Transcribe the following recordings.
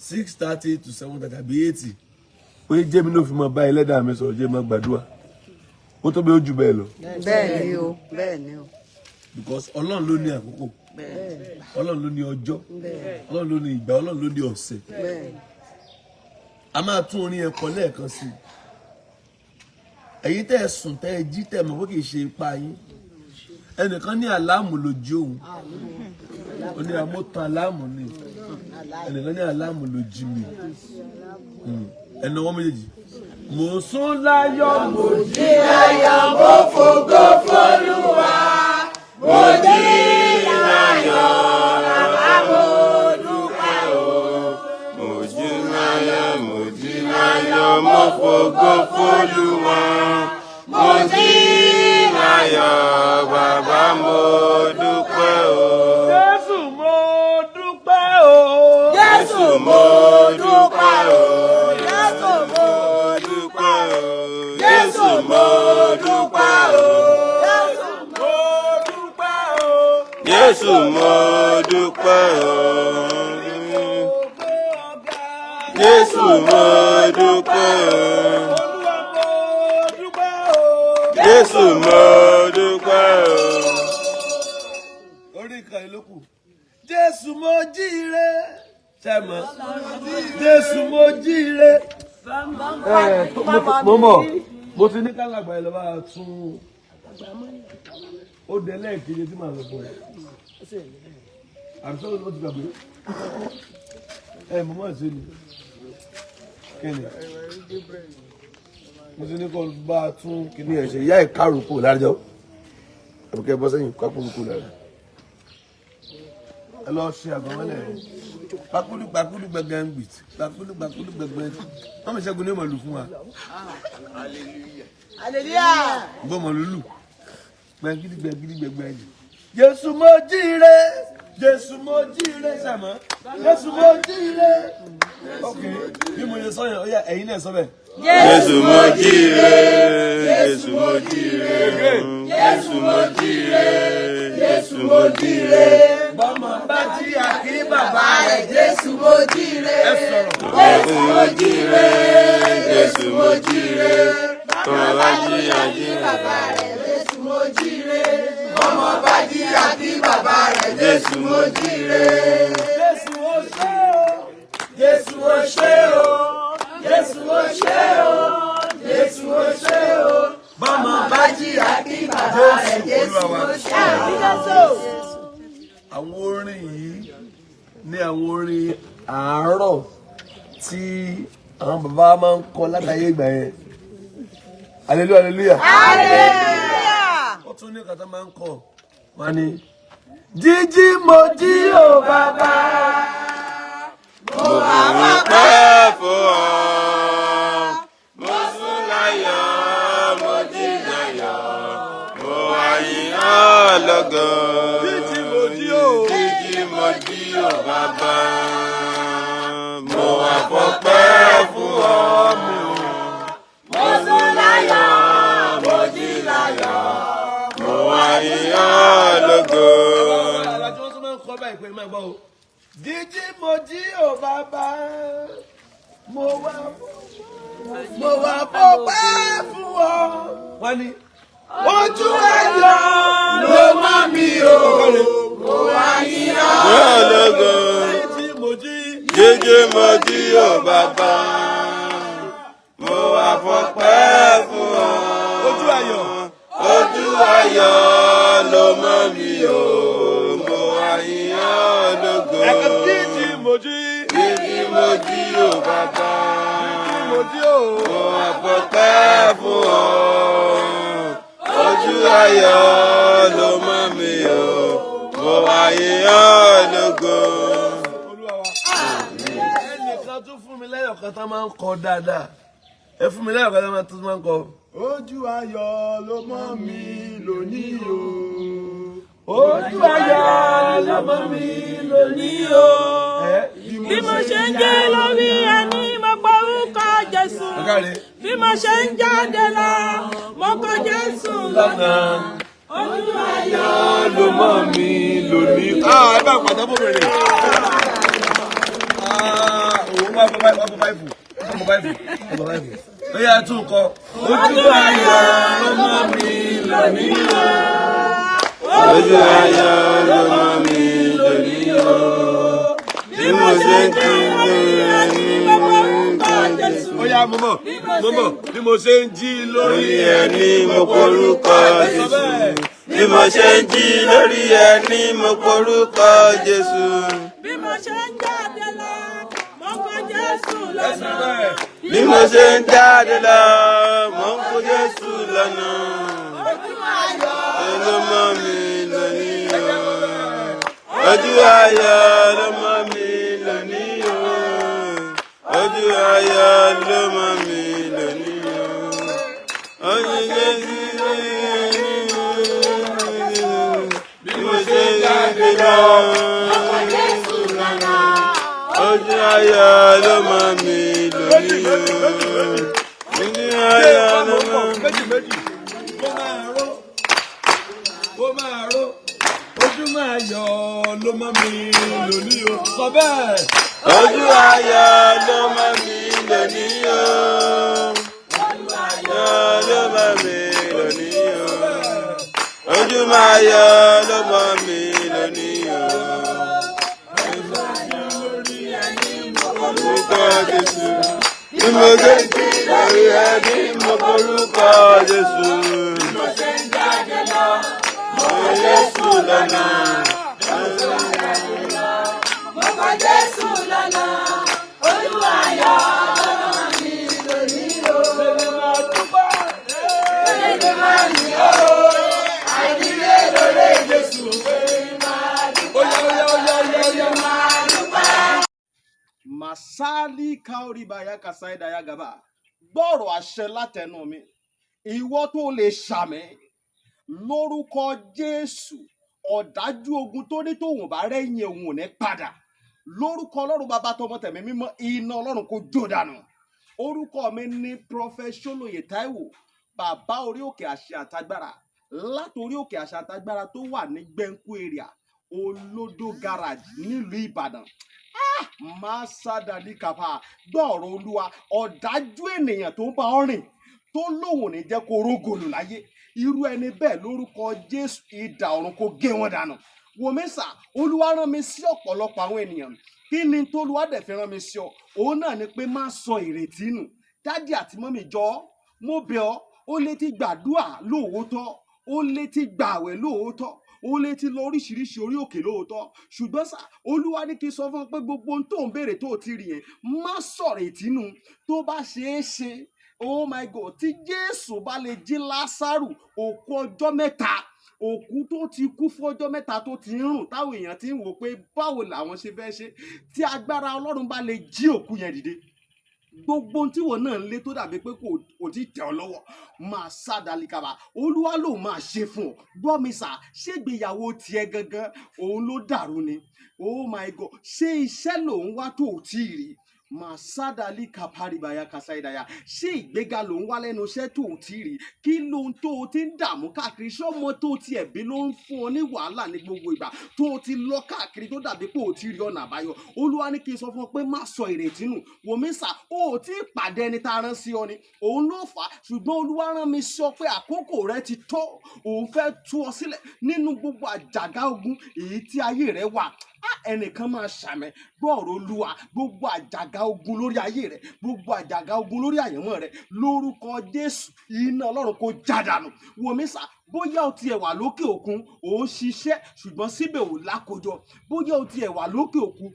6:30 to 7:30 àbí 8 pé jẹ́mi ló fi máa bá ẹlẹ́dàá mi sọ̀rọ̀, jẹ́ máa gbàdúrà. Ó tó bí ó jù bẹ́ẹ̀ lọ. Bẹ́ẹ̀ ni o, bẹ́ẹ̀ ni o. Because Ọlọ́run ló ní àkókò, Ọlọ́run ló ní ọjọ́, Ọlọ́run ló ní ìgbà, Ọlọ́run ló ní ọ̀sẹ̀. A máa tún orin yẹn kọ lẹ́ẹ̀kan sí i. Ẹ̀yin tẹ́ ẹ sùn, tẹ́ ẹ jí, tẹ́ ẹ mọ̀ pé kì í ṣe ipa yín. Ẹnìkan ní alarm ló jí òun, ó ní àmótan alarm ni. Ẹnìkan ní alarm ló jí mi. Ẹnu ọwọ́ méjèèjì, mo sùn láyọ̀, mo jí Láyọ̀, mo fògo f'Olúwa, mo jí láyọ̀, bàbá, mo dúpẹ́ o. Mo jí láyọ̀, mo jí láyọ̀, mo fògo f'Olúwa. Mo jí láyọ̀, bàbá, mo dúpẹ́ o. Jésù, mo dúpẹ́ o. Jésù, mo dúpẹ́ o. Jésù, mo dúpẹ́ o. Jésù, mo dúpẹ́ o. Jésù, Mo dúpẹ́ o. Jésù, mo dúpẹ́ o. Mo gbé ọ̀gá. Jésù, mo dúpẹ́ o. Olúwa, mo dúpẹ́ o. Jésù, mo dúpẹ́ o. Orí ìkànnì ló kù. Jésù, mo jíire. Ṣé ẹ mọ̀? Jésù, mo jíire. Mo mọ̀, mo ti ní kálàgbà ẹ lọ bá a tún ó dé lẹ́ẹ̀kejì tí màá lọ bọ̀ ẹ́. Àbí sọ́dọ̀ ó ti gbàgbé. Ẹ mo máa ṣe ni. Kí ni? Mo ti ní kó bá a tún kíní ẹ̀ ṣe ìyá ẹ̀ kárùkù lárjọ́. Àbíkẹ́ bọ́ sẹ́yìn kákùrùkù lára. Ẹ lọ ṣe àgbọ̀nmọ́lẹ̀ kpakulu kpakulu gbẹgbẹ ń gbìt kpakulu kpakulu gbẹgbẹ. Wọ́n mi ṣẹ́gun ní ìmọ̀lù fún wa. Hallelujah. Gbọ́mọ lulú gbẹngidi gbẹngidi gbẹgbẹ. Jésù, mo jíire. Jésù, mo jíire. Sàmọ́ Jésù, mo jíire. Ok, bí mo ṣe sọ yẹn, ó yá, ẹ̀yin náà sọ bẹ́ẹ̀. Jésù, mo jíire. Jésù, mo jíire. Jésù, mo jíire. Jésù, mo jíire. Bọ́mọ bá jí àkí bàbá Rẹ̀ Jésù, mo jíire. Ẹ sọ̀rọ̀. Jésù, mo jíire. Jésù, mo jíire. Tọ́mọ bá jí àjí Bàbá rẹ̀, Jésù, mo jíire. Ọmọ bá jí àbí bàbá rẹ̀, Jésù, mo jíire. Jésù, ó ṣé o. Jésù, ó ṣé o. Jésù, ó ṣé o. Jésù, ó ṣé o. Bọ́mọ bá jí Àbí bàbá rẹ̀, Jésù, mo ṣé o. Àwọn orin yìí ní àwọn orin àárọ̀ tí àwọn bàbá máa ń kọ látàyè ìgbà yẹn. Hallelujah, hallelujah. Hallelujah. Ó tún ní kàtà máa ń kọ wọn ni jíjí mo jí o bàbá. Mo fọpẹ́ fún ọ. Mo sùn láyọ̀, mo jí láyọ̀, mo wá yìn ọ́ lógo. Jíjí mo jí o. Jíjí mo jí o bàbá. Mo wá fọpẹ́ fún ọ. Mo sùn láyọ̀, mo jí láyọ̀. Mo wá yìn ọ́ lógo. Alájọ wọn tún máa ń kọ báyìí pé máa gbọ́ o. Jíjí mo jí o bàbá. Mo wá fọpẹ́ fún ọ. Wọ́n ní ojú ayọ̀ ló má mi o. Mo wá yìn ọ́. Ọ́ lógo. Jíjí mo jí. Jíjí mo jí o bàbá. Mo wá fọpẹ́ fún ọ. Ojú ayọ̀. Ojú ayọ̀ ló mọ́ mi o. Mo wá yìn ọ́ lógo. Ẹ̀ka jíjí mo jí. Jíjí mo jí o bàbá. Jíjí mo jí o. Mo wá fọpẹ́ fún ọ. Ojú ayọ̀ ló mọ́ mi o. Mo wá yìn ọ́ lógo. Olúwa wa. Ẹnìkan tún fún mi lẹ́yọ̀ kan tá máa ń kọ dáadáa. Ẹ fún mi lẹ́yọ̀ kan tá máa ń kọ. Ojú ayọ̀ ló mọ́ mi lónìí o. Ojú ayọ̀ ló mọ́ mi lónìí o. Bí mo ṣe ń jí lórí ẹni, mo pa orúkọ Jésù. Ọ̀gáre. Bí mo ṣe ń jáde lọ, mo kọ Jésù lọ́nà. Ojú ayọ̀ Ló mọ́ mi lónìí. Ah, ẹ bá pàtó bòbèrè. Ah, 1.5, 1.5, 1.5. Ó yá, tún kọ. Ojú ayọ̀ ló mọ́ mi lónìí o. Ojú ayọ̀ ló mọ́ mi lónìí o. Bí mo ṣe ń jí lórí ẹni mo porúkọ Jésù. Ó yá, mo mọ̀, mo mọ̀ bí mo ṣe ń jí lórí Lórí ẹni mo porúkọ Jésù. Bí mo ṣe ń jí lórí ẹni mo porúkọ Jésù. Bí mo ṣe ń jáde lọ, mo kọ Jésù lọ́nà. Bí mo ṣe ń jáde lọ, mo ń kó Jésù lọ́nà. Ojú ayọ̀ Ló mọ́ mi lónìí o. Ojú ayọ̀ ló mọ́ mi lónìí o. Ojú ayọ̀ ló mọ́ mi lónìí o. Ojú Jésù lórí ẹni bí mo ṣe ń jáde lọ. Ojú ayọ̀ ló mọ́ mi lónìí o. Ojú ayọ̀ ló mọ́ mi. Méjì méjì. Kó máa ró, kó máa ró. Ojú máa yọ̀ ló mọ́ mi lónìí o. Sọ bẹ́ẹ̀. Ojú ayọ̀ ló mọ́ mi lónìí o. Ayọ̀ ló mọ́ mi lónìí o. Ojú máa yọ̀ ló mọ́ mi lónìí o. Orúkọ Jésù. Bí mo ṣe ń jí lórí ẹni mo forúkọ Jésù. Mo Jésù lọ́nà. Mo kọ Jésù lọ́nà. Olúwa ayọ̀ lọ́nà mi lónìí o. Èmi máa yìn ọ́ o. Àìdílé lórí Jésù. Ó yá, ó yá, ó yá, ó yá, ó yá. Masali kaoribaya kasaidaya gaba. Gbọ́rọ̀ àṣẹ látẹnu mi, ìwọ tó lè ṣàmì lórúkọ Jésù, ọ̀dájú ogun tó ní tóun bá rẹ́yìn òun ò ní padà, lórúkọ Ọlọ́run Bàbá, tọmọ, tẹ̀mí mímọ́, iná Ọlọ́run kò jó dànù. Orúkọ mi ní Prophet Ṣólóyè Táíwò, bàbá orí òkè àṣẹ àtagbára, látòrí òkè àṣẹ àtagbára tó wà ní Gbẹ̀ǹkú area, Olódó Garage, nílùú Ìbàdàn. Máa kàfà gbọ́ọ̀rọ̀ Olúwa. Ọ̀dájú ènìyàn tó ń bá ọ rìn, tó lóun ò ní jẹ́ kó rógòlù láyé, irú ẹni bẹ́ẹ̀, lórúkọ Jésù, idà ọ̀run kó gé wọn dànù. Wòmísà, Olúwa rán mi sí ọ̀pọ̀lọpọ̀ àwọn ènìyàn. Kí ni tólúwa dẹ̀ fi rán mi sí ọ? Òun náà ni pé má sọ ìrètí nù. Daddy àti mummy, jọ̀ọ́, mo bẹ̀ ọ́. Ó lè ti gbàdúà lóòótọ́, ó lè ti gbààwẹ̀ lóòótọ́, ó lè ti lọ oríṣiríṣi orí òkè lóòótọ́, ṣùgbọ́n sà, Olúwa ní kí n sọ fún ọ pé gbogbo ohun tó ń béèrè tó ti rí yẹn, má sọ̀rọ̀ ìtínú. Tó bá ṣeé ṣe, oh my God, tí Jésù bá lè jí Lásárù, òkú ọjọ́ 3, òkú tó ti kú fún ọjọ́ 3, tó ti ń rùn, táwọn èèyàn ti ń wò pé báwo làwọn ṣe fẹ́ ṣe, tí agbára Ọlọ́run bá lè jí òkú yẹn dìde, gbogbo ohun tí wọn náà ń lé tó dàbí pé kò tí tẹ̀ ọ́ lọ́wọ́, máa sá dalikaba, Olúwa ló máa ṣe fún ọ. Gbọ́ mi sà, ṣégbéyàwó tiẹ̀ gangan òun ló dàrú ni? Oh my God, ṣé iṣẹ́ lòun wá tó ò tí ì rí? Màsádàlì kàpárìbàyà kàsáìdàyà. Ṣé ìgbéga ló ń wá lẹ́nu iṣẹ́ tó ò tí ì rí? Kí lóhun tó o ti ń dààmú káàkiri? Ṣọ́mọ tó o ti ẹ̀bí ló ń fún ọ ní wàhálà ní gbogbo ìgbà tó o ti lọ káàkiri, tó dàbí pé o ti rí ọ̀nà àbáyọ? Olúwa ní kí n sọ fún ọ pé má sọ ìrètí nù. Wòmísà, o ò tí ì pàdé ẹni tá a rán sí ọ ni, òun ló fà á. Ṣùgbọ́n Olúwa rán mi sọ pé àkókò rẹ ti tó. Òun fẹ́ tú ọ sílẹ̀ nínú gbogbo àjàgà ogun èyí tí ayé rẹ wà. Á, ẹnìkan máa ṣàmẹ. Gbọ́ọ̀rọ̀ Olúwa: gbogbo àjàgà ogun lórí ayé rẹ, gbogbo àjàgà ogun lórí àyànmọ́ rẹ, lórúkọ Jésù, iná Ọlọ́run kò já dànù. Wòmísà, bóyá o tiẹ̀ wà lókè òkun, ò ń ṣiṣẹ́, ṣùgbọ́n síbẹ̀ ò lákòjọ. Bóyá o tiẹ̀ wà lókè òkun,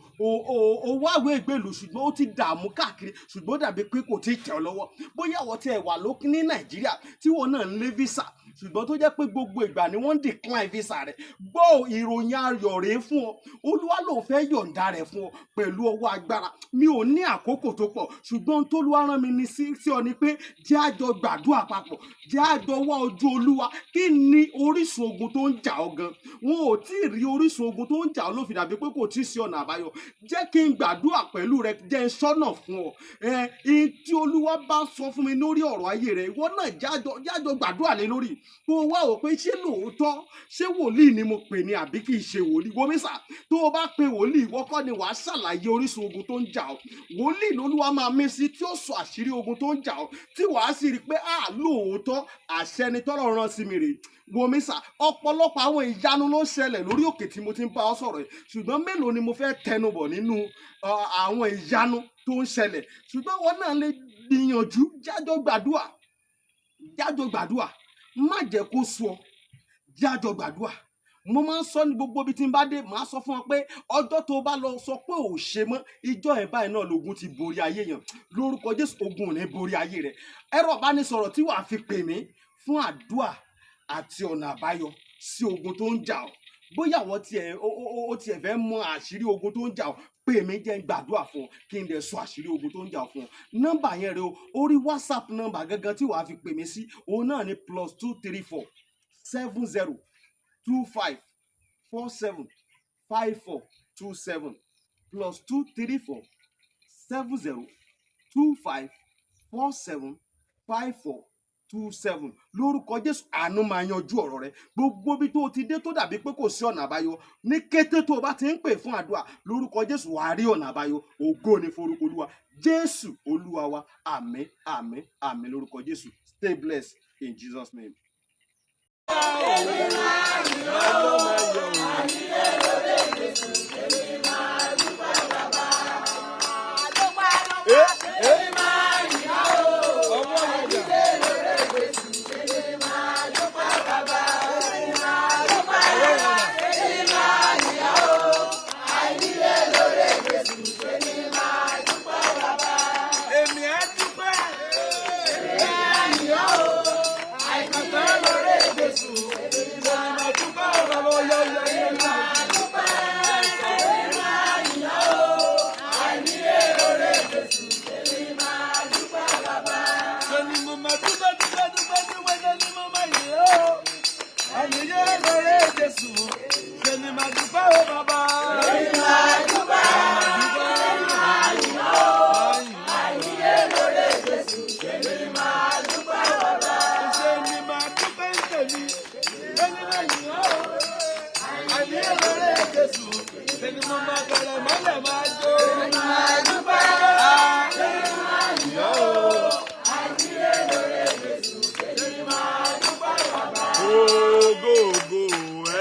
o wáwé ìgbèlú, ṣùgbọ́n ó ti dààmú káàkiri, ṣùgbọ́n ó dàbí pé kò tí ì tẹ̀ ọ́ lọ́wọ́. Bóyá o tiẹ̀ wà lókè ní Nàìjíríà, tí wọn náà ń lé visa, ṣùgbọ́n tó jẹ́ pé gbogbo ìgbà ni wọ́n ń decline visa rẹ̀, gbọ́ ìròyìn ayọ̀ rèé fún ọ. Olúwa ló fẹ́ yọ̀ǹda rẹ̀ fún ọ pẹ̀lú ọwọ́ agbára. Mi ò ní àkókò tó pọ̀, ṣùgbọ́n ohun tólúwa rán mi ní sí ọ ni pé jẹ́ àjọ gbàdúrà papọ̀, jẹ́ àjọ wá ojú Olúwa. Kí ni orísun ogun tó ń jà ọ́ gan? Wọn ò tí ì rí orísun ogun tó ń jà ọ́ ló fi dàbí pé kò tí ì sí ọ̀nà àbáyọ. Jẹ́ kí n gbàdúrà pẹ̀lú rẹ, jẹ́ n sọ́nà fún ọ. Ẹ ihun tí Olúwa bá sọ fún mi lórí ọ̀rọ̀ ayé rẹ, ìwọ náà jájọ gbàdúrà lé lórí. Kó o wá wò pé ṣé lóòótọ́, ṣé wòlíì ni mo pè ní àbí kì í ṣe wòlíì. Wòmísà, tó o bá pe wòlíì, ìwọ kọ́ ni wàá ṣàlàyé orísun ogun tó ń jà ọ́. Wòlíì lolúwa máa mí sí tí ó sọ àṣírí ogun tó ń jà ọ́, tí wàá sì rí i pé à lóòótọ́, àṣẹ ni tọ́lọ̀ rán sí mi rèé. Wòmísà, ọ̀pọ̀lọpọ̀ àwọn ìyanu ló ń ṣẹlẹ̀ lórí òkè tí mo ti ń bá ọ sọ̀rọ̀ yìí, ṣùgbọ́n mélòó ni mo fẹ́ tẹnubọ̀ nínú àwọn ìyanu tó ń ṣẹlẹ̀? Ṣùgbọ́n wọn náà lè gbìyànjú, jájọ gbàdúà, jájọ gbàdúà. Má jẹ́ kó sú ọ, jájọ gbàdúà. Mo máa ń sọ ní gbogbo ibi tí n bá dé, màá sọ fún ọ pé ọjọ́ tó bá lọ sọ pé ò ṣe mọ́, ìjọ ẹ̀ báyìí náà lógun ti borí ayé yẹn. Lórúkọ Jésù, ogun ò ní borí ayé rẹ. Ẹ̀rọ ìbánisọ̀rọ̀ tí wàá fi pè mí fún àdúà àti ọ̀nà àbáyọ sí ogun tó ń jà ọ́, bóyá àwọn tiẹ̀ ó tiẹ̀ fẹ́ mọ àṣírí ogun tó ń jà ọ́, pè mí, jẹ́ n gbàdúrà fún ọ, kí n dẹ̀ sọ àṣírí ogun tó ń jà ọ́ fún ọ. Nọ́mbà yẹn rẹ o, orí WhatsApp nọ́mbà gangan tí wàá fi pè mí sí, òun náà ni +234 70 25 47 54 27, +234 70 25 47 54 27. Lórúkọ Jésù, àánú máa yanjú ọ̀rọ̀ rẹ. Gbogbo ibi tó o ti dé tó dàbí pé kò sí ọ̀nà àbáyọ, ní kété tó o bá ti ń pè fún àdúrà, lórúkọ Jésù, wàá rí ọ̀nà àbáyọ. Ògo ni forúkọ Olúwa. Jésù Olúwa wa. Àmín, àmín, àmín lórúkọ Jésù. Stay blessed in Jesus' name. Èmi máa yìn ọ́, àníyé lórí Jésù, èmi máa dúpẹ́ bàbá. Dúpẹ́ dúpẹ́, èmi máa yìn ọ́, àníyé lórí Jésù, èmi máa dúpẹ́ bàbá. Èmi máa dúpẹ́, èmi máa yìn ọ́, àníyé lórí Jésù, èmi máa dúpẹ́ bàbá. Èmi á dúpẹ́. Èmi máa yìn ọ́, àìkàtà lórí Jésù, èmi máa Dúpẹ́ bàbá, ọyọ ọyọ ọyọ. Èmi máa dúpẹ́, èmi máa yìn ọ́, àìníye lórí Jésù, èmi máa dúpẹ́ bàbá. Ṣé ni mo máa dúpẹ́, dúpẹ́, dúpẹ́, dúpẹ́? Ṣé ni mo máa yìn ọ́? Àníyé lórí Jésù. Ṣé ni màá dúpẹ́ o bàbá? Èmi máa dúpẹ́, èmi máa yìn ọ́, àìníye lórí Jésù, èmi máa dúpẹ́ bàbá. Ṣé ni màá dúpẹ́ ń tèmi? Ṣé ni màá yìn ọ́? Àníyé lórí Jésù. Ṣé ni mo máa bẹ̀rẹ̀ mọ́lẹ̀ máa jó? Èmi máa dúpẹ́, èmi máa yìn ọ́, àìníye lórí Jésù, èmi máa dúpẹ́ bàbá. Ògo, ògo,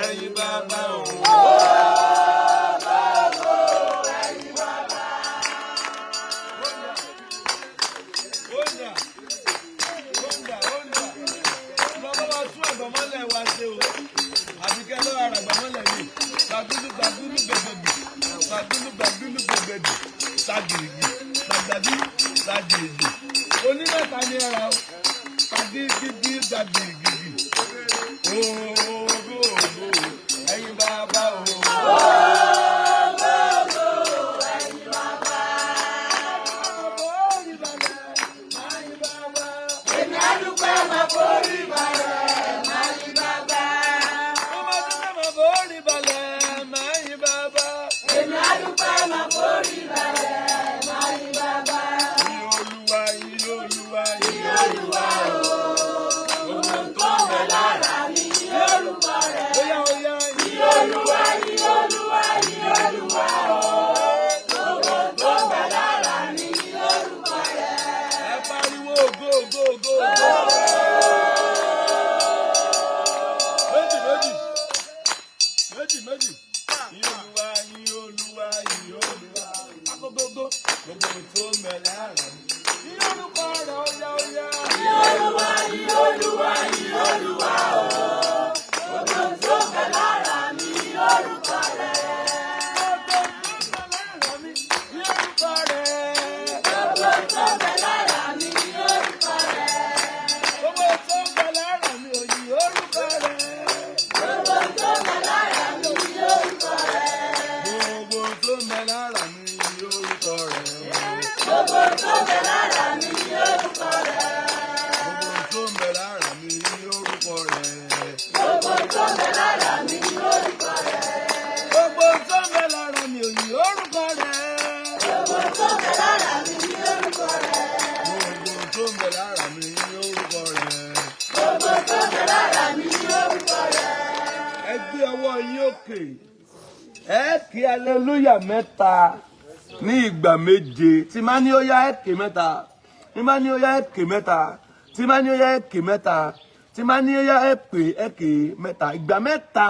ẹ̀yin bàbá o. Ògo, ẹ̀yin bàbá. Onda, onda, onda. Lọ́wọ́ wa tún àgbàmọ́lẹ̀ wa ṣe o. Àbíkẹ́ lọ́wọ́ ara àgbàmọ́lẹ̀ mi. Gbàdúlù gbàdúlù gbẹgbẹgbì. Gbàdúlù gbàdúlù gbẹgbẹgbì. Tagìrìgì, gbàgbàdú, tagìrìgì. Onímẹ̀ta ni ẹ̀rọ o. Tagìrìgì, gbàgìrìgì. Ògo, ògo, ẹ̀yin bàbá o. Ògo, ẹ̀yin bàbá. Bàbá balẹ̀, máa yìn bàbá. Èmi á dúpẹ́, máa forí balẹ̀, máa yìn bàbá. Mo máa dúpẹ́, máa forí balẹ̀, máa yìn bàbá. Èmi á dúpẹ́, máa forí balẹ̀, máa yìn bàbá. Ìyìn Olúwa, ìyìn Olúwa, ìyìn Olúwa o, gbogbo tó ń bẹ lára mi ní orúkọ rẹ̀. Óyá, óyá, Ìyìn Olúwa, ìyìn Olúwa, ìyìn Olúwa o, gbogbo tó ń bẹ lára mi ní orúkọ rẹ̀. Ẹ pariwo ògo, ògo, ògo, ògo. Méjì, méjì. Méjì, méjì. Ìyìn Olúwa, ìyìn Olúwa, ìyìn Olúwa. Agogogo, gbogbo tó ń bẹ lára mi. Ìyìn orúkọ rẹ̀, óyá, óyá. Ìyìn Olúwa, ìyìn Olúwa, ìyìn Olúwa o, gbogbo tó ń bẹ lára mi ní orúkọ rẹ̀. Gbogbo tó ń bẹ lára mi, ìyìn orúkọ rẹ̀. Gbogbo tó ń bẹ lára mi ní orúkọ rẹ̀. Gbogbo tó ń bẹ lára mi, òyìn orúkọ rẹ̀. Gbogbo tó ń bẹ lára mi ní orúkọ rẹ̀. Gbogbo tó ń bẹ lára mi ní orúkọ rẹ̀. Gbogbo tó ń bẹ lára mi ní orúkọ rẹ̀. Gbogbo tó ń bẹ lára mi ní orúkọ rẹ̀. Gbogbo tó ń bẹ lára mi ní orúkọ rẹ̀. Gbogbo tó ń bẹ lára mi, òyìn orúkọ rẹ̀. Gbogbo tó ń bẹ lára mi ní orúkọ rẹ̀. Gbogbo tó ń bẹ lára mi ní orúkọ rẹ̀. Gbogbo tó ń bẹ lára òkè. Ẹ kí hallelujah mẹ́ta ní ìgbà méje. Tí má ní ó yá ẹ ké mẹ́ta. Tí má ní ó yá ẹ ké mẹ́ta. Tí má ní ó yá ẹ ké mẹ́ta. Tí má ní ó yá ẹ pè ẹ ké mẹ́ta. Ìgbà mẹ́ta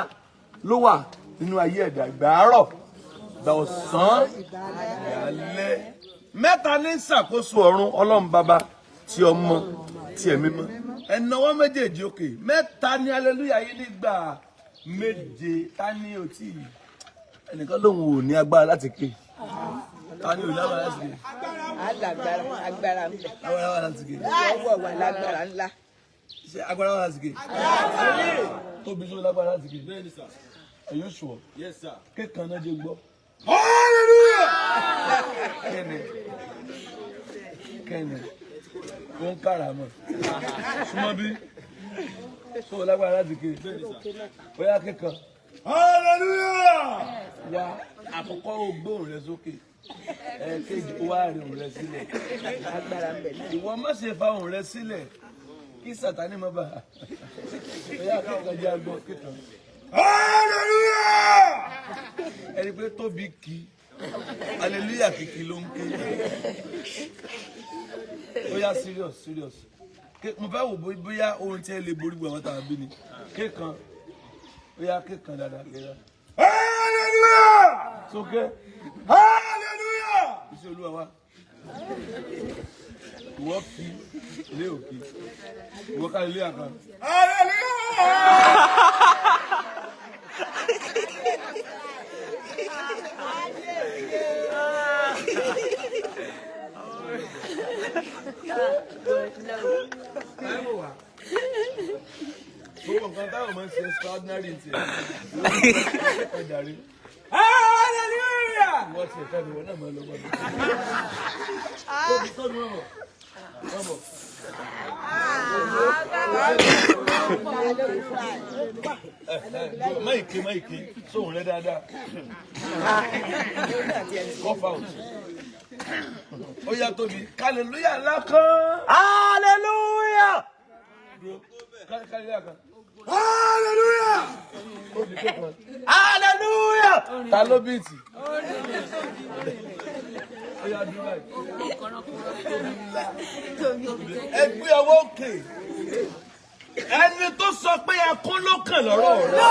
ló wà nínú ayé ẹ̀dá. Ìgbà àárọ̀, ìgbà ọ̀sán, ìgbà alẹ́. Mẹ́ta ní ṣàkóso ọ̀run Ọlọ́run bàbá ti ọmọ ti ẹ̀mí mọ́. Ẹ nawọ́ méjèèjì òkè. Mẹ́ta ní hallelujah yìí nígbà méje. Ta ni ò tí ì ẹnìkan lòun ò ní agbára láti ké. Ta ni ò ní agbára láti ké? Alágbára agbára ń bẹ. Agbára wà láti ké. Ọwọ́ wà lágbára ńlá. Ṣé agbára wà láti ké? Tóbi tó lágbára láti ké. Ẹ̀yọ́ sùọ́. Kékan náà jẹ́ gbọ́. Hallelujah! Kẹ́ni kẹ́ni ó ń kára mọ̀. Súnmọ́ bí tó lágbára láti ké. Bóyá kékan. Hallelujah! Wá àkọ́kọ́ ó gbóhùn rẹ sókè. Ẹ̀ẹ́kejì ó wá rí òun rẹ sílẹ̀. Agbára ń bẹ. Ìwọ má ṣe fa òun rẹ sílẹ̀ kí Sàtánì má bàa. Bóyá kékan jẹ́ agbọ́ kékan. Hallelujah! Ẹni pé tóbi kí hallelujah kìkì ló ń ké. Ó yá serious serious. Mo fẹ́ wò bóyá ohun tí ẹ lè borí gbogbo àwọn tàbí ni. Kékan ó yá kékan dáadáa kékan. Hallelujah! Sókè. Hallelujah! Iṣẹ́ Olúwa wa. Ìwọ kí ilé òkè. Ìwọ ká ilé àkàn. Hallelujah! Gbogbo nǹkan táwọn máa ń ṣe extraordinary ti ẹ̀. Ọjà rí. Hallelujah! Ìwọ ti ẹ̀ka ìwọ náà máa lọ gbọ́dọ̀. Tóbi tóbi wọ́n bọ̀. Wọ́n bọ̀. Máìkì máìkì sóhun rẹ dáadáa. Cough out. Ó yá tóbi. Hallelujah ńlá kan. Hallelujah! Hallelujah kan. Hallelujah! Hallelujah! Ta ló bíìtì? Ó yá dúró báyìí. Ẹ gbé ọwọ́ òkè. Ẹni tó sọ pé ẹkún ló kàn lọ́rọ̀ rẹ̀.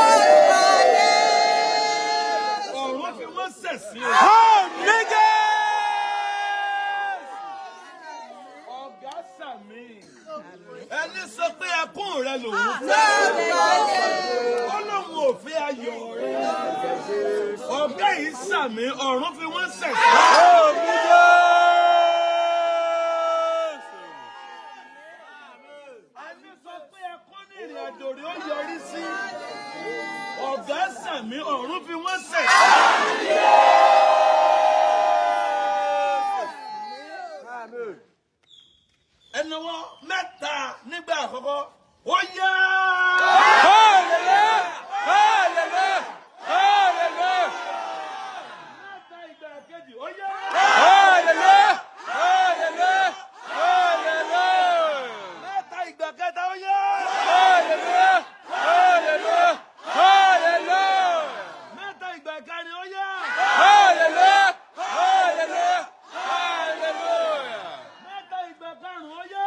Ọ̀run fi wọ́n ṣẹ̀sín o. Àmín Jésù! Ọ̀gá sàmì. Ẹni sọ pé ẹkún rẹ lòun fẹ́. Ó lóun ò fẹ́ ayọ̀ rẹ. Ọ̀gá yìí sàmì, ọ̀run fi wọ́n ṣẹ̀sín. Àmín Jésù! Ẹni sọ pé ẹkún ní ìrìn àjò rẹ̀ ó yọrí sí. Ọ̀gá sàmì, ọ̀run fi wọ́n ṣẹ̀sín. Ẹnuwọ́ mẹ́ta nígbà àkọ́kọ́, ó yá! Hallelujah! Hallelujah! Hallelujah! Mẹ́ta ìgbà kejì, ó yá! Hallelujah! Hallelujah! Hallelujah! Mẹ́ta ìgbà kẹta, ó yá! Hallelujah! Hallelujah! Hallelujah! Mẹ́ta ìgbà kẹrin, ó yá! Hallelujah! Hallelujah! Hallelujah! Mẹ́ta ìgbà karùn-ún, ó yá!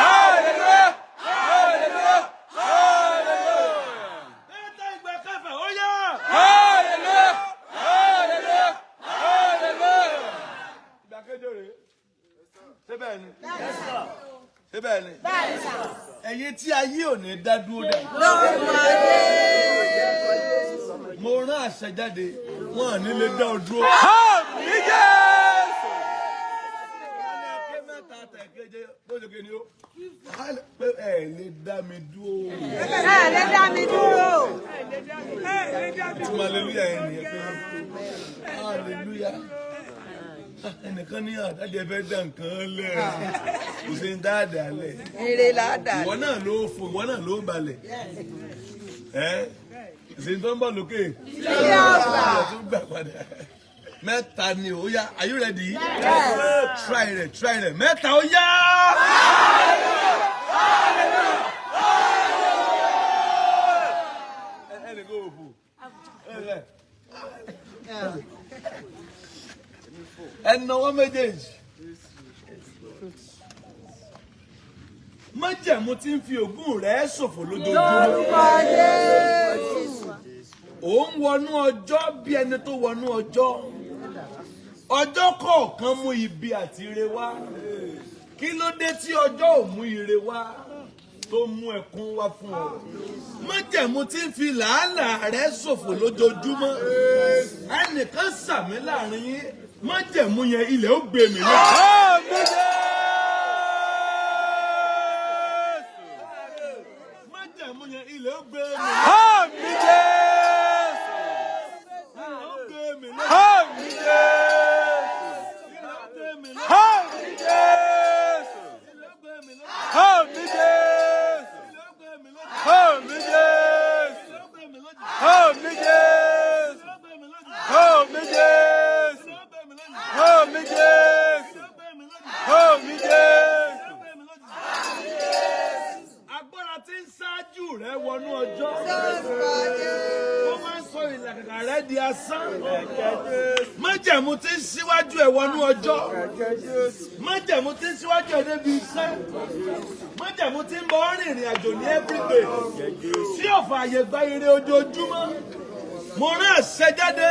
Hallelujah! Hallelujah! Hallelujah! Mẹ́ta ìgbà kẹfà, ó yá! Hallelujah! Hallelujah! Hallelujah! Ìgbà kẹjọ rèé. Ṣé bẹ́ẹ̀ ni? Ṣé bẹ́ẹ̀ ni? Ẹ̀yin tí ayé ò ní dá dúró dá. Mo rán àṣẹ jáde, wọn ò ní lè dá ọ dúró. Àmín Jésù! Wọ́n ní aké mẹ́ta tẹ̀kéje bójú ni ó. Pé ẹ lè dá mi dúró. Ẹ lè dá mi dúró. Ìtumọ̀ hallelujah yẹn nìyẹn pé hallelujah. Ẹnìkan ní àdájẹ fẹ́ dá nǹkan lẹ̀. Kò sí ní dáadáa lẹ̀. Ire ládàá. Ìwọ náà ló fò, ìwọ náà ló balẹ̀. Ẹ́ ìsìn tó ń bọ̀ lókè. Ìyá tó gbà padà. Mẹ́ta ni ó yá. Are you ready? Yes. Try rẹ̀, try rẹ̀. Mẹ́ta ó yá. Ẹnìkan ò fò. Ẹ nawọ́ méjèèjì. Májẹ̀mú tí ń fi ògùn rẹ̀ ṣòfò lójoojúmọ́. Lórúkọ Jésù. Ò ń wọnú ọjọ́ bí ẹni tó wọnú ọjọ́. Ọjọ́ kọ̀ọ̀kan mú ibi àti ire wá. Kí ló dé tí ọjọ́ ò mú ire wá tó mú ẹkún wá fún ọ? Májẹ̀mú tí ń fi làálàá rẹ ṣòfò lójoojúmọ́. Ẹnìkan sàmí láàrin yín, májẹ̀mú yẹn, ilẹ̀ ó gbé mi lọ. Àmín Jésù. Májẹ̀mú yẹn, ilẹ̀ ó gbé mi lọ. Àmín Jésù. Ilẹ̀ ó gbé mi lọ. Àmín Jésù. Ilẹ̀ ó gbé mi lọ. Àmín Jésù. Ilẹ̀ ó gbé mi lọ. Àmín Jésù. Ilẹ̀ ó gbé mi lọ. Àmín Jésù. Ilẹ̀ ó gbé mi lọ. Àmín Jésù. Ilẹ̀ ó gbé mi lọ. Àmín Jésù. Ilẹ̀ ó gbé mi lọ. Àmín Jésù. Ilẹ̀ ó gbé mi lọ. Àmín Jésù. Ilẹ̀ ó gbé mi lọ. Agbára tí ń ṣáájú rẹ wọnú ọjọ́. Lórúkọ Jésù. Ó máa ń sọ ìlàkàkà rẹ di asán. Májẹ̀mú tí ń síwájú ẹ̀ wọnú ọjọ́. Májẹ̀mú tí ń síwájú ẹ̀ débi iṣẹ́. Májẹ̀mú tí ń bọ́ rìnrìn àjò ní everyday. Sí ọ̀fà àyè gba ire ojoojúmọ́. Mo rán àṣẹ jáde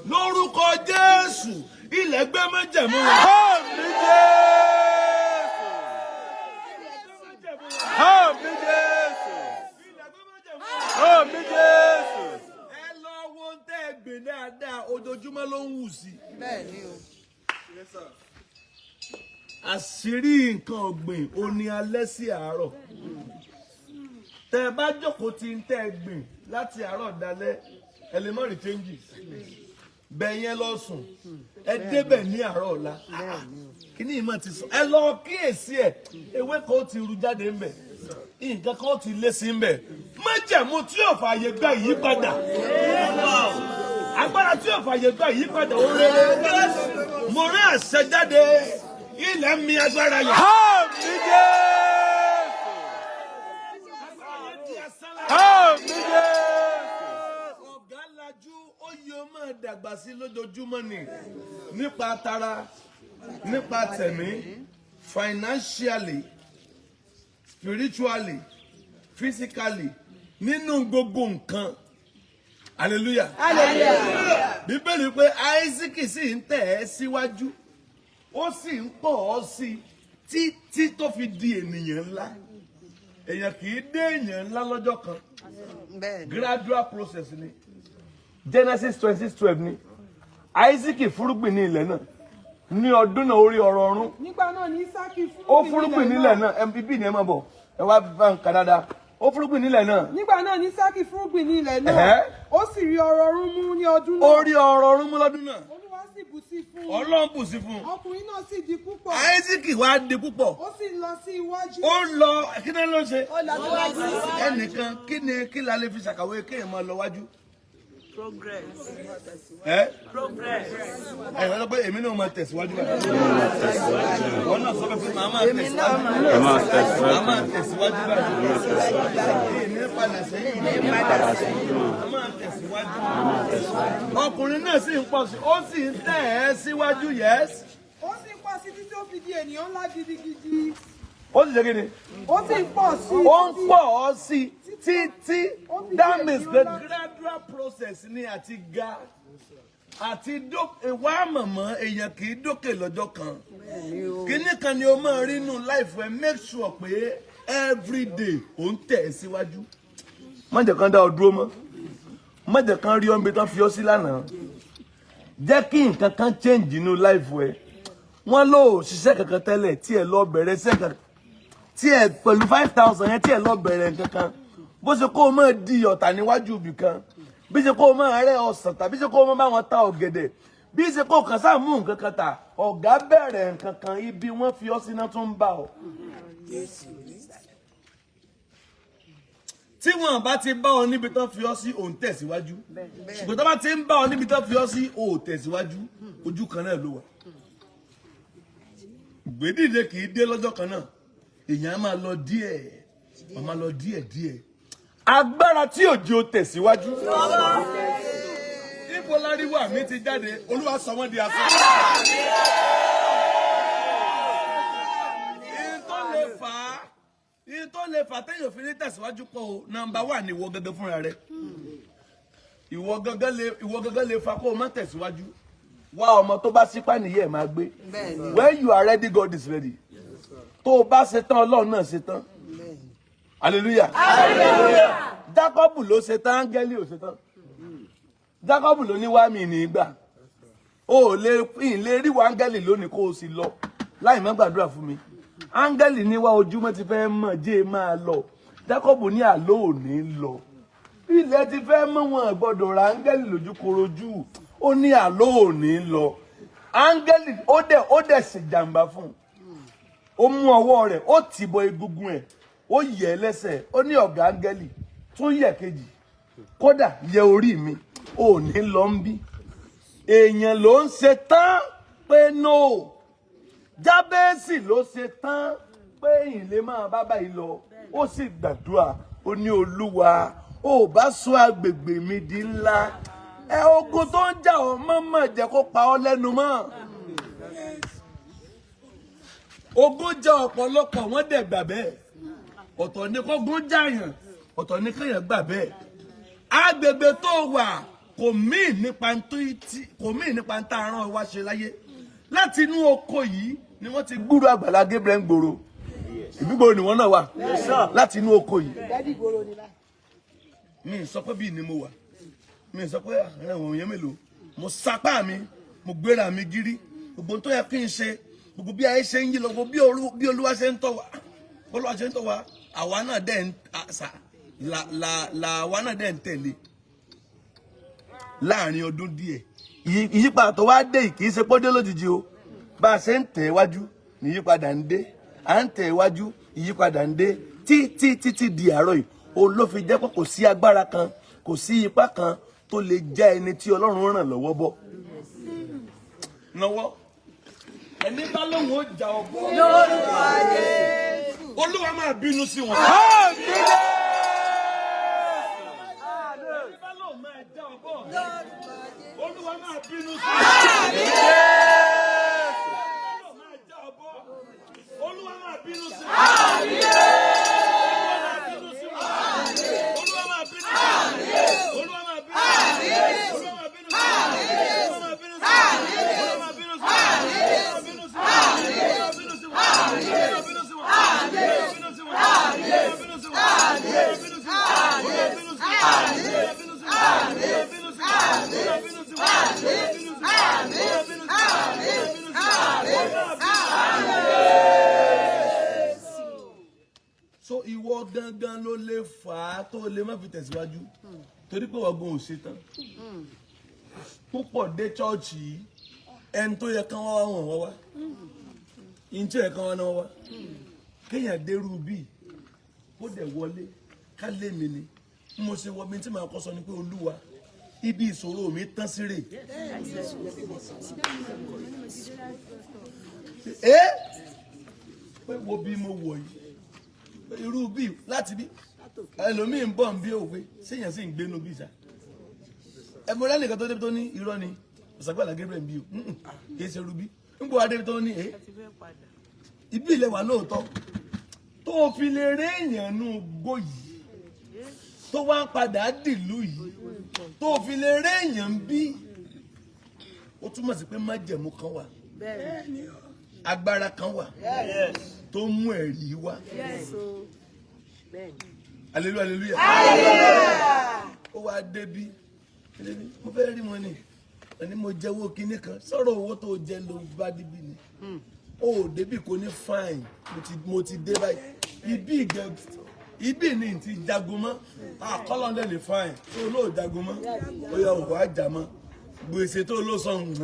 lórúkọ Jésù. Ilẹ̀ gbé májẹ̀mú rẹ̀. Àmín Jésù. Àmín Jésù. Ilẹ̀ gbé májẹ̀mú rẹ̀. Àmín Jésù. Ẹ lọ wo ohun tẹ́ ẹ gbìn dáadáa, ojoojúmọ́ ló ń wù sí. Bẹ́ẹ̀ ni o. Àṣírí nǹkan ọ̀gbìn ò ní alẹ́ sí àárọ̀. Tẹ́ ẹ bá jókòó tí ń tẹ́ ẹ gbìn láti àárọ̀ dalẹ́, ẹ lè má rí changes. Bẹ́ẹ̀ yẹn lọ sùn, ẹ débẹ̀ ní àárọ̀ ọ̀la, kíní ìmọ̀ ti sọ. Ẹ lọ kíyèsí ẹ, ewé kan ó ti ru jáde ńbẹ̀, nǹkan kan ó ti lé sí ńbẹ̀. Májẹ̀mú tí ò fààyè gba ìyípadà, agbára tí ò fààyè gba ìyípadà ó rere, mo rán àṣẹ jáde, ilẹ̀ mi agbára yẹn. Àmín Jésù. Agbára yẹn di asán lára. Àmín Jésù. Ọ̀gá lajú, ó yẹ ó máa dàgbà sí lójoojúmọ́ ni, nípa tara, nípa tẹ̀mí, financially, spiritually, physically, nínú gbogbo nǹkan. Hallelujah. Hallelujah. Bíbélì pé Isaac sì ń tẹ̀ ẹ́ síwájú, ó sì ń pọ̀ ọ́ sí títí tó fi di ènìyàn ńlá. Èèyàn kì í dé èèyàn ńlá lọ́jọ́ kan. Bẹ́ẹ̀ ni. Gradual process ni. Genesis 26:12 ni Isaac fúrúgbìn ní ilẹ̀ náà ní ọdún náà, ó rí ọrọ̀ ọ̀run. Nígbà náà ní Ísákì Ó fúrúgbìn nílẹ̀ náà. Ẹ bíbí ni, ẹ máa bọ̀, ẹ wá bá ń kà dáadáa. Ó fúrúgbìn nílẹ̀ náà. Nígbà náà ní Ísákì fúrúgbìn ní ilẹ̀ náà. Ó sì rí ọrọ̀ ọ̀run mú ní ọdún Ó náà. rí ọrọ̀ ọ̀run mú lọ́dún náà. Olúwa sì bù sí fún un. Ọlọ́run bù sí fún un. Ọkùnrin náà sì di púpọ̀. Isaac wá di púpọ̀. Ó sì lọ sí iwájú. Ó lọ, kí ni ló ń ṣe? Ó lọ síwájú. Ẹnìkan, kí ni, kí la lè fi ṣàkàwé kéèyàn máa lọ wájú? Progress. Ẹ Progress. ẹ wọ́n sọ pé èmi náà máa tẹ̀síwájú báyìí. Wọ́n náà sọ pé màá máa tẹ̀síwájú. Ẹ máa Màá tẹ̀síwájú. máa tẹ̀síwájú báyìí. Èmi padà sẹ́yìn. Padà sẹ́yìn. Màá máa tẹ̀síwájú. Ọkùnrin náà sì ń pọ̀ sí, ó sì ń tẹ̀ ẹ́ síwájú, yes. Ó sì ń pọ̀ sí títí ó fi di ènìyàn ńlá gidigidi. Ó sì ṣe kí ni? Ó sì ń pọ̀ sí Ó ń pọ̀ ọ́ sí títí. That means the gradual process ni àti ga àti ìwà mọ̀mọ́. Èèyàn kì í dókè lọ́jọ́ kan. Kíní kan ni o máa rí inú life ẹ, make sure pé everyday ò ń tẹ̀ ẹ́ síwájú. Má jẹ́ kán dá ọ dúró mọ́, má jẹ́ kán rí ọ́nbi tán fi ọ́ sí lánàá. Jẹ́ kí nǹkan kan change inú life ẹ. Wọ́n lò ó ṣiṣẹ́ kankan tẹ́lẹ̀, tí ẹ lọ bẹ̀rẹ̀ iṣẹ́ kan, tí ẹ pẹ̀lú 5,000 yẹn, tí ẹ lọ bẹ̀rẹ̀ nǹkan kan, bó ṣe kó o máa di ọ̀tà níwájú ibì kan, bí ṣe kó o máa rẹ́ ọsàn, tàbí ṣe kó o máa bá wọn ta ọ̀gẹ̀dẹ̀, bí ṣe kó o kàn sáà mú nǹkan kan tà. Ọ̀gá, bẹ̀rẹ̀ nǹkan kan, ibi wọ́n fi ọ́ síná tún ń bá ọ. Tí wọn bá ti bá ọ níbi tán fi ọ sí, òun tẹ̀síwájú. Ṣùgbọ́n tó bá ti ń bá ọ níbi tán fi ọ sí, ò tẹ̀síwájú, ojú kan náà ló wà. Gbèdìde kì í dé lọ́jọ́ kan náà. Èèyàn á máa lọ díẹ̀, á máa lọ díẹ̀ díẹ̀. Agbára tí òjò tẹ̀síwájú. Ibo láríwá mi ti jáde, Olúwa sọ wọ́n di asán. Ìyẹn tó lè fà á, ìyẹn tó lè fà á téèyàn fi ní tẹ̀síwájú pọ̀ o, number one ni ìwọ gẹ́gẹ́ fúnra rẹ. Ìwọ gẹ́gẹ́ lè fa kó o má tẹ̀síwájú. Wá ọmọ tó bá sípà nìyẹn ẹ̀ máa gbé. When you are ready, God is ready. Tó o bá ṣe tán, Ọlọ́run náà ṣe tán. Hallelujah. Jákọ́bù ló ṣe tán, áńgẹ́lì ò ṣe tán. Jákọ́bù ló ní wá mi ní gbà. O ò lè ìn lè rí wa áńgẹ́lì lónìí kó o sì lọ láì má gbàdúrà fún mi. Áńgẹ́lì ní wá ojúmọ́ ti fẹ́ mọ̀ jẹ́ máa lọ. Jákọ́bù ní àlọ́ ò ní lọ. Ilẹ̀ ti fẹ́ mọ́, wọn gbọ́dọ̀ ra áńgẹ́lì lójú korojú. Ó ní àlọ́ ò ní lọ. Áńgẹ́lì ó dẹ̀ ṣèjàmbá fún un. Ó mú ọwọ́ rẹ̀, ó tìbọ̀ egungun ẹ̀, ó yẹ̀ ẹ́ lẹ́sẹ̀. Ó ní, "Ọ̀gá áńgẹ́lì, tún yẹ̀ kejì, kódà yẹ orí mi, ò ní lọ ń bí." Èèyàn ló ń ṣe tán pé no. Jábẹ́sì ló ṣe tán pé ìlé máa bá báyìí lọ. Ó sì gbàdúrà, ó ní, "Olúwa, ó bá sọ agbègbè mi di ńlá." Ẹ ogun tó ń jà ọ́ mọ́mọ́ jẹ́ kó pa ọ́ lẹ́nu mọ́. Ogun jẹ́ ọ̀pọ̀lọpọ̀, wọ́n dẹ̀ gbà bẹ́ẹ̀. Ọ̀tọ̀ ní kógun jàyàn, ọ̀tọ̀ ní kéèyàn gbà bẹ́ẹ̀. Agbègbè tó wà kò míì nípa ń tá aràn wá ṣe láyé. Láti inú oko yìí ni wọ́n ti gbúrò Àgbàlá Gabriel ń gbòòrò. Ìbígbòrò ni wọ́n náà wà láti inú oko yìí. Mi sọ pé bíi ni mo wà, mi sọ pé àwọn èèyàn mélòó. Mo sapá mi, mo gbéra mi gírí, gbogbo tó yẹ kí n ṣe, gbogbo bí ayé ṣe ń yí lọ, gbogbo bí Olúwa ṣe ń tọ́ wa, Olúwa ṣe ń tọ́ wa, àwa náà dẹ̀ ń àṣà la la la, àwa náà dẹ̀ ń tẹ̀lé. Láàrin ọdún díẹ̀, ìyípadà tó wá dé yìí kì í ṣe pọ́dé lójijì o. Bá a ṣe ń tẹ̀ wájú ní ìyípadà ń dé, à ń tẹ̀ wájú, ìyípadà ń dé títí títí di àárọ̀ yìí. O ló fi jẹ́ pé kò sí agbára kan, kò sí ipá kan tó lè já ẹni tí Ọlọ́run ràn lọ́wọ́ bọ́ nọwọ́. Ẹni bá lóun ó jà ọ bọ́, Lórúkọ Jésù. Olúwa máa bínú sí wọn. Ẹni bá lóun máa já ọ bọ́, Lórúkọ Jésù. Olúwa máa bínú sí wọn. Máa já ọ bọ́, Olúwa máa bínú sí wọn. Olúwa máa bínú sí wọn. Olúwa máa bínú sí wọn. Olúwa máa bínú sí wọn. Olúwa máa bínú sí wọn. Olúwa máa bínú sí wọn. Olúwa máa bínú sí wọn. Olúwa bínú sí wọn. Olúwa bínú sí wọn. Olúwa bínú sí wọn. Olúwa bínú sí wọn. Olúwa bínú sí wọn. Olúwa bínú sí wọn. Olúwa bínú sí wọn. Olúwa bínú sí wọn. Olúwa bínú sí wọn. Olúwa bínú sí wọn. Olúwa bínú sí wọn. Olúwa bínú sí wọn. Olúwa bínú sí wọn. Olúwa bínú sí wọn. So ìwọ gangan ló lè fà á tó lè má fi tẹ̀síwájú, torí pé ọgbọ́n ò ṣe tán. Púpọ̀ dé chọ́ọ̀chì yìí, ẹni tó yẹ kán wá wá, wọ̀n wá wá, ìyẹn tó yẹ kán wá náà wá. Kéèyàn dérú bíi kó dẹ̀ wọlé, ká lé mi ni mo ṣe wọ mi tí màá kọ́ sọ ni pé, "Olúwa, ibi ìṣòro mi tán sí rè é." Pé wo bí mo wọ̀ yìí, pé irú bí láti bí ẹlòmíì ń bọ̀ ń bí òwe séèyàn sì ń gbénu bí ìsà. Ẹ̀mọ́ lẹ́nìkan tó débi tó ní irọ́ ni ọ̀sàgbàlá Gabriel ń bí o. Kì í ṣe rubí ń bọ̀ wá débi tó ní ẹ́ ibi ilẹ̀ wà lóòótọ́ tó o fi lè rí èèyàn nù gbó yìí tó wá ń padà dìlú yìí, tó o fi lè rí èèyàn bí, ó túmọ̀ sí pé májẹ̀mú kan wà, agbára kan wà tó mú ẹ̀rí wá. Hallelujah, hallelujah. Ó wá débi débi, mo fẹ́ rí wọn ni ẹni mo jẹ́wọ́ kinní kan, sọ̀rọ̀ owó tó jẹ́ ló bá débi ni ó ò débi kò ní fine. Mo ti dé báyìí, ibi ìgẹ ibi ní ti jagun mọ́ àkọlọ́ndẹ̀ ní fine tó lóò jagun mọ́, ó yẹ òwò àjà mọ́ gbèsè tó ló san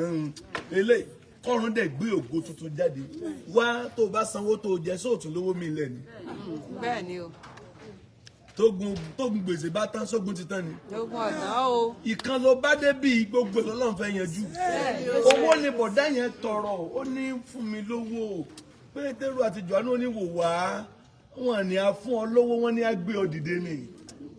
eléyìí, kọ́run dẹ̀ gbé ògo tuntun jáde wá. Tó o bá sanwó tó o jẹ sóòtún lówó mi lẹ̀ ni. Bẹ́ẹ̀ ni o. Tógun gbèsè bá tán, sógun ti tán ni. Lógún ọ̀sán o. Ìkan ló bá dé bí gbogbo ẹ̀ lọ́lọ́run fẹ́ yanjú. Owó ni bọ̀dá yẹn tọrọ, ó ní fún mi lówó. Pétérù àti Jòhánù, ó ní wò wá, wọn ní a fún ọ lówó, wọn ní a gbé ọ dìde ni.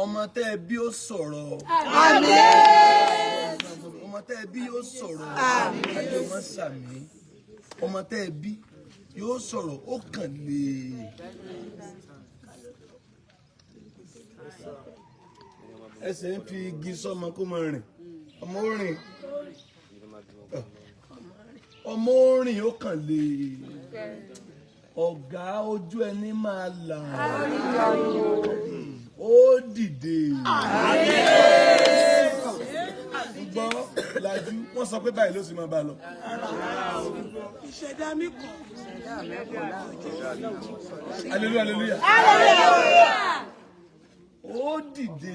Ọmọ tẹ́ ẹ bí ó sọ̀rọ̀. Ọmọ tẹ́ ẹ bí yóò sọ̀rọ̀. Ayé ọmọ sàmì. Ọmọ tẹ́ ẹ bí yóò sọ̀rọ̀, ó kàn lè. Ẹsẹ̀ ń fi igi sọ́mọ kó máa rìn. Ọmọ ó rìn. Ọmọ ó rìn, ó kàn lè. Ọ̀gá, ojú ẹni máa là. Ó dìde. Gbọ́ lajú, wọ́n sọ pé báyìí ló sì máa bá a lọ. Ìṣẹ̀dá mi kọ̀. Hallelujah, hallelujah. Ó dìde.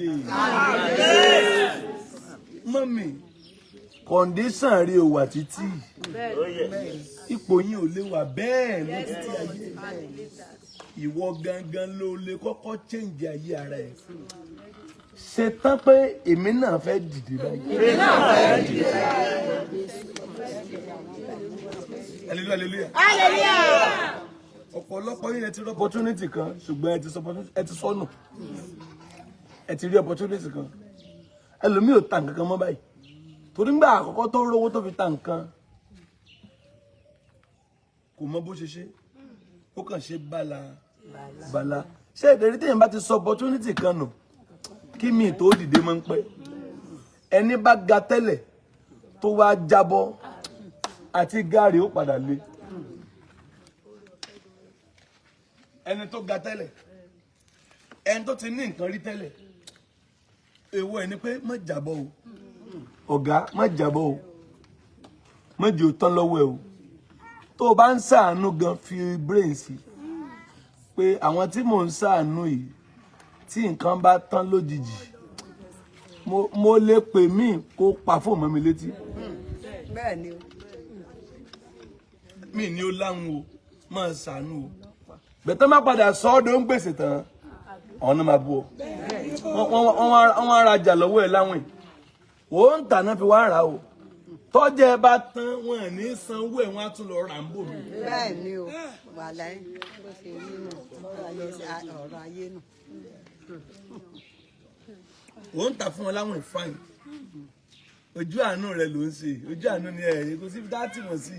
Mummy, condition rí o wà títí. Ipò yín ò lè wà bẹ́ẹ̀ lọ títí ayé. Ìwọ gangan ló lè kọ́kọ́ change ayé ara ẹ̀. Ṣetán pé èmi náà fẹ́ dìde báyìí. Hallelujah, hallelujah. Ọ̀pọ̀lọpọ̀ yín ẹ ti rí opportunity kan, ṣùgbọ́n ẹ ti sọnù. Ẹ ti rí opportunity kan. Ẹlòmíì ò ta nǹkan kan mọ́ báyìí. Torí ńgbà àkọ́kọ́ tó rówó tó fi ta nǹkan, kò mọ bó ṣe ṣe. Ó kàn ṣe bala bala. Ṣé ìdérí téèyàn bá ti sọ opportunity kan nù, kí mi tó dìde máa ń pẹ́. Ẹni bá ga tẹ́lẹ̀ tó wá jábọ́ àti gaari ó padà lé. Ẹni tó ga tẹ́lẹ̀, ẹni tó ti ní nǹkan rí tẹ́lẹ̀, èwo ẹ̀ ni pé má jábọ́ o. Ọ̀gá, má jábọ́ o. Má jẹ́ ó tán lọ́wọ́ ẹ o. Tó o bá ń ṣàánú gan, fi brain sí pé àwọn tí mò ń ṣàánú yìí, tí nǹkan bá tán lójijì, mo lè pè mí kó pa fóònù mọ́ mi létí. Bẹ́ẹ̀ ni o. Mi ní ó láhùn o, máa ṣàánú o. Bẹ̀tẹ́ má padà sọ ọ́ dó ń gbèsè tán, ọ̀nà máa bú ọ. Wọ́n wá rajà lọ́wọ́ ẹ̀ láwìn. Ó ń tà náà fi wá rà o. Tọ́jà ẹ bá tán, wọn ò ní sanwó ẹ̀, wọ́n á tún lọ rà ń bò mí. Bẹ́ẹ̀ ni o. Wàláhì, bó ṣe rí nù. Ọ̀rọ̀ ayé nù. Ó ń tà fún wọn láwìn, fine. Ojú àánú rẹ ló ń ṣe. Ojú àánú ni ẹ̀ kò sí dá tì wọ́n sí.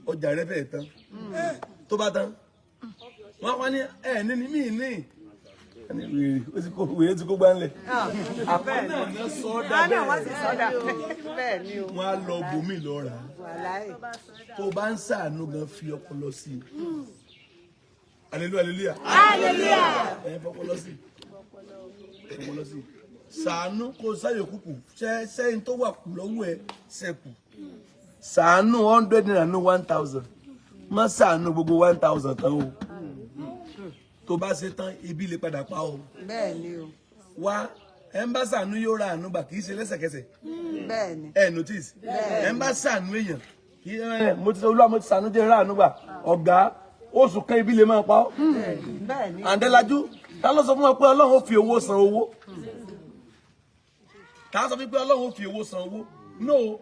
Ọjà rẹ fẹ́ẹ̀ tán. Tó bá tán, wọ́n wá ní ẹ̀ ní ní mí ní. Ẹni wèrè, ó ti kó wèrè, ti kó gbánlẹ̀. Àpá náà ní sọ ọ́ dà Náà wọ́n bẹ́ẹ̀. sì sọ́dà. Bẹ́ẹ̀ ni o. Wọ́n á lọ bòmí lọ rà á. Wàláhì. Tó o bá ń ṣàánú gan, fi ọpọlọ sí i. Hallelujah, hallelujah. Ẹ fọpọlọ sí i. Fọpọlọ sí i. Ṣàánú kó sáyò kúkú ṣẹ́ sẹ́yìn tó wà kù lọ́wọ́ ẹ ṣẹ́kù. Ṣàánú ₦100 ní 1,000. Má ṣàánú gbogbo 1,000 tán o. Tó bá ṣe tán, ibi lè padà pa o. Bẹ́ẹ̀ ni o. Wá, ẹ ń bá ṣàánú yóò ra àánú gbà, kì í ṣe lẹ́sẹ̀kẹsẹ̀. Bẹ́ẹ̀ ni. Ẹ notice, ẹ ń bá ṣàánú èèyàn kì í ẹ mo ti sọ, Olúwa, mo ti ṣàánú, jẹ́ ráàánú gbà. Ọ̀gá, oṣù kan ibi lè máa pa ọ́. Bẹ́ẹ̀ ni. Àǹdẹ́lájú, ta ló sọ fún wa pé Ọlọ́run ó fi owó san owó? Ta ló sọ fún pé Ọlọ́run ó fi owó san owó? No,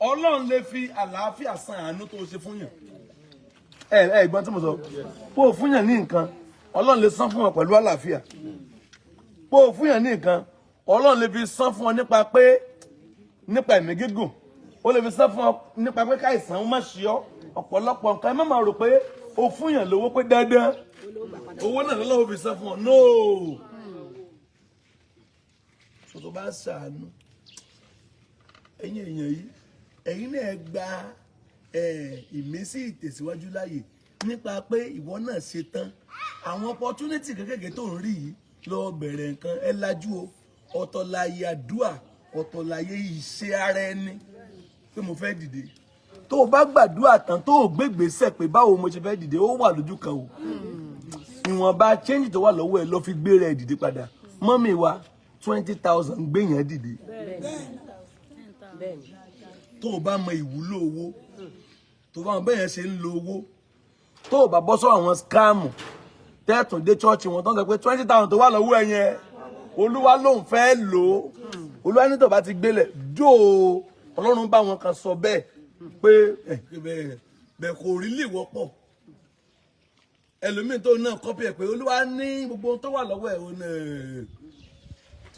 Ọlọ́run lè fi àlàáfíà san àánú tó o ṣe fún yàn. Ẹ gbọ́n tí mo sọ, pé o fún yàn ní nǹkan, Ọlọ́run lè san fún wọn pẹ̀lú àlàáfíà. Pé o fún yàn ní nǹkan, Ọlọ́run lè fi san fún ọ nípa pé nípa ẹ̀mí gígùn. Ó lè fi san fún ọ nípa pé káìsàn má ṣe ọ. Ọ̀pọ̀lọpọ̀ nǹkan, ẹ má máa rò pé o fún yàn lówó pé dandan owó náà lọ́wọ́ fi san fún ọ. No, so tó bá ṣàánú ẹ̀yin èèyàn yìí, ẹ̀yin náà gba ìmísí ìtẹ̀síwájú láàyè nípa pé ìwọ náà ṣe tán àwọn opportunity kékèké tó ń rí yìí, lọ bẹ̀rẹ̀ nǹkan. Ẹ lajú o. Ọ̀tọ̀ láyé àdúà, ọ̀tọ̀ láyé ìṣe ara ẹni pé mo fẹ́ dìde. Tó o bá gbàdúrà tán, tó o gbégbèsè pé báwo mo ṣe fẹ́ dìde, ó wà lójú kan o. Ìwọ̀nba change tó wà lọ́wọ́ ẹ, lọ fi gbé rẹ̀ dìde padà. Mummy wa, 20,000 gbéyàn dìde. Tó o bá mọ ìwúlò owó, tó o bá mọ bẹ́yẹn ṣe ń lo owó, tó o bá bọ́ sọ́wọ́ àwọn scam tẹ́ẹ̀tún dé church wọn tó ń sọ pé 20,000 tó wà lọ́wọ́ ẹ yẹn, Olúwa lòun fẹ́ lò ó, Olúwa ní tó bá ti gbélẹ̀ jó o. Ọlọ́run bá wọn kan sọ bẹ́ẹ̀ pé ẹ bẹ́ẹ̀ bẹ́ẹ̀ kò rí lè wọ́pọ̀. Ẹlòmíín tó náà copy ẹ̀ pé Olúwa ní gbogbo ohun tó wà lọ́wọ́ ẹ̀, ó ní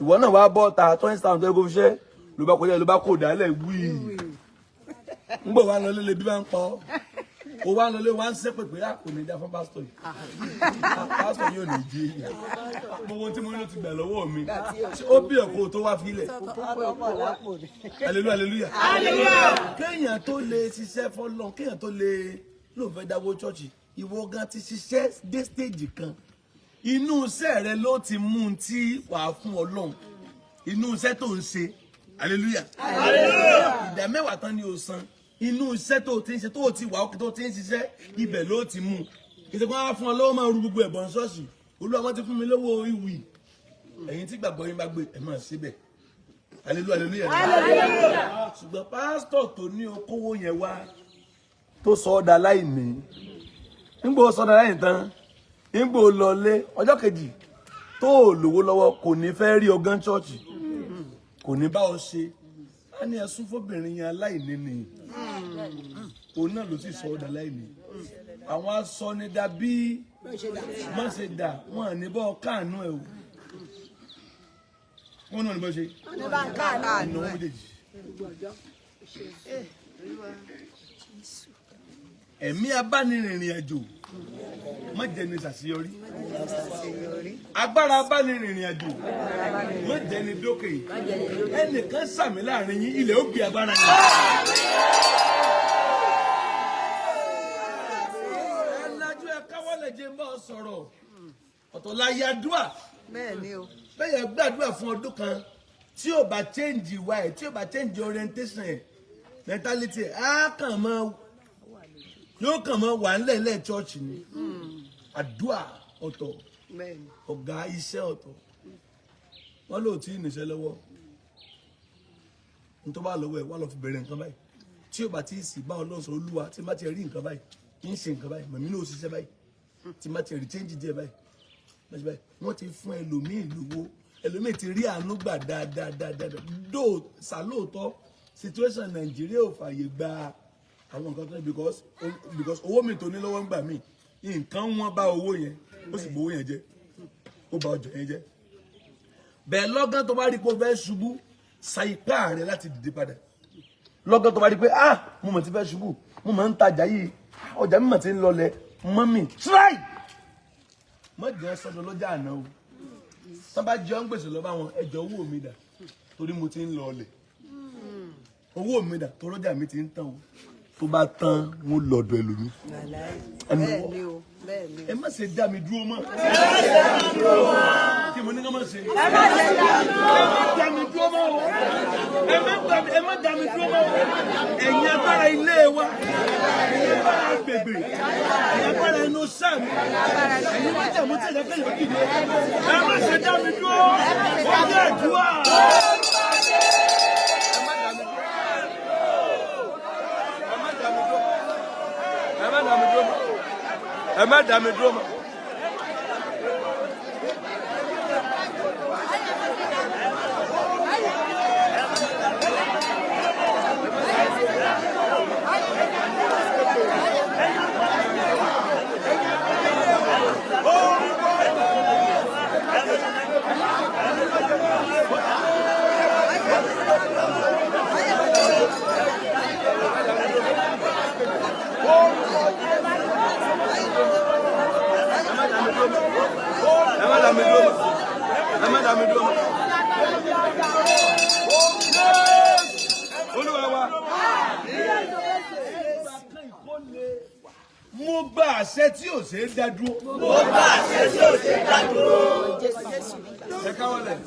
Ìwọ náà wàá bọ́ ta 20,000 tó yẹ kó fi ṣẹ́ ló bá kọjá ló bá kó dálẹ̀ wíì. Ń bọ̀ wá lọ lélẹ̀ bí bá ń pa ọ́. Ó wá lọ lé wá ń sẹ́pẹ̀ pé kò ní dá fún pásítọ̀ yìí. Pásítọ̀ yìí ò ní jí. Gbogbo tí mo ní ló ti gbà lọ́wọ́ mi. Ó bí ọ̀kọ́ tó wá fílẹ̀. Hallelujah, hallelujah. Kéèyàn tó lè ṣiṣẹ́ fọ́lọ́run, kéèyàn tó lè lóun fẹ́ dáwó chọ́ọ̀chì, ìwọ gan ti ṣiṣẹ́ dé stage kan. Inú iṣẹ́ rẹ ló ti mú un tí wàá fún Ọlọ́run. Inú iṣẹ́ tó ń ṣe. Hallelujah. Ìdá mẹ́wàá tán ni o san. Inú iṣẹ́ tó ti ń ṣe tó ti wà ókè tó ti ń ṣiṣẹ́ ibẹ̀ ló ti mú. Kìsìkò wọn á fún ọ lọ́wọ́ máa ru gbogbo ẹ̀bọ̀n ṣọ́ọ̀ṣì. Olúwa wọn ti fún mi lówó ìwì. Ẹ̀yin tí gbàgbọ́ yín bá gbé ẹ̀ máa ṣe bẹ́ẹ̀. Hallelujah, hallelujah. Ṣùgbọ́n pásítọ̀ tó ní okòwò yẹn wá tó sọ ọ́ da láìní. Nígbà ó sọ ọ́ da láìní tán, nígbà ó lọlé ọjọ́ kejì tó ò lówó lọ́wọ́ kò ní fẹ́ rí ọgán ṣọ́ọ̀ṣì. Kò ní bá ọ ṣe. A ní ẹsùn fóbìnrin yẹn aláìní ni. Òun náà ló sì sọ ọ́ da láìní. Àwọn asọnidà bí má ṣe dà wọ́n à ní bọ́ káànú ẹ̀ o. Wọ́n náà ní bọ́ ṣe. Ìnáwó méjèèjì. Ẹ̀mí abánirìnrìn àjò má jẹ́ ní ṣàṣeyọrí. Agbára abánirìnrìn àjò má jẹ́ ní dókè. Ẹnìkan sàmì láàrin yín ilẹ̀ ó gbé agbára yín. Ẹ lajú ẹ káwọ́lẹ̀ jẹ́ ń bá ọ sọ̀rọ̀. Ọ̀tọ̀ la yàdúà. Bẹ́ẹ̀ yẹn gbàdúrà fún ọdún kan tí ò bá change ìwà ẹ̀ tí ò bá change orientation ẹ̀ mentality ẹ̀ á kàn máa yóò kàn máa wà ńlẹ̀ńlẹ̀ church ni. Àdúà ọ̀tọ̀, ọ̀gá iṣẹ́ ọ̀tọ̀. Wọ́n lò tí níṣẹ́ lọ́wọ́. N tó bá lọ́wọ́ ẹ̀ wá lọ fi bẹ̀rẹ̀ nǹkan báyìí. Tí ò bá ti sì bá Ọlọ́run sọ Olúwa tí má ti rí nǹkan báyìí kì í ṣe nǹkan báyìí mọ̀mí náà ó ṣiṣẹ́ báyìí tí má ti rí change díẹ̀ báyìí. Wọ́n ti fún ẹlòmíì lówó, ẹlòmíì ti rí àánú gbà dáadáa. Dó sàlóòótọ́ situation Nàìjíríà ò fààyè gba àwọn nǹkan tó ní because owó mi tó ní lọ́wọ́ ń gbà mí nǹkan wọ́n bá owó yẹn ó sì gbowó yẹn jẹ ó bà ọjọ́ yẹn jẹ. Bẹ́ẹ̀ lọ́gán tó bá rí pé o fẹ́ ṣubú sa ipá rẹ láti dìde padà. Lọ́gán tó bá rí pé ah mo mọ̀ ti fẹ́ ṣubú mo mọ̀ ń tajà yìí ọjà mi mọ̀ ti ń lọlẹ̀ mọ́mì try. Má jẹ́ sọ́dọ̀ lọ́jà àná o. Tán bá jẹun gbèsè lọ́ba wọn ẹjọ́ owó mi dà torí mo ti ń lọ ọlẹ̀. Owó mi dà torí ọjà mi ti ń tán o. Tó bá tán mo lọ́dọ̀ ẹlòmí. Ẹ má ṣe dá mi dúró mọ́. Kí mo ní ká má ṣe. Ẹ má dá mi dúró mọ́ o. Ẹ má dá mi dúró mọ́ o. Ẹ̀yin agbára ilé wa. Ẹ̀yin agbára agbègbè. Ẹ̀yin agbára inú sáà mi. Ẹ̀yin májàmú tẹ̀lé kẹ́yọ̀ dìde. Ẹ má ṣe dá mi dúró. Ó jẹ́ àdúrà. Ẹ má dá mi dúró mọ́. Ẹ má dá mi dúró mọ́. Olúwa wa. Mo gba àṣẹ tí ò ṣe é dá dúró. Mo gba àṣẹ tí ò ṣe é dá dúró. Ẹ káwọ́lẹ̀.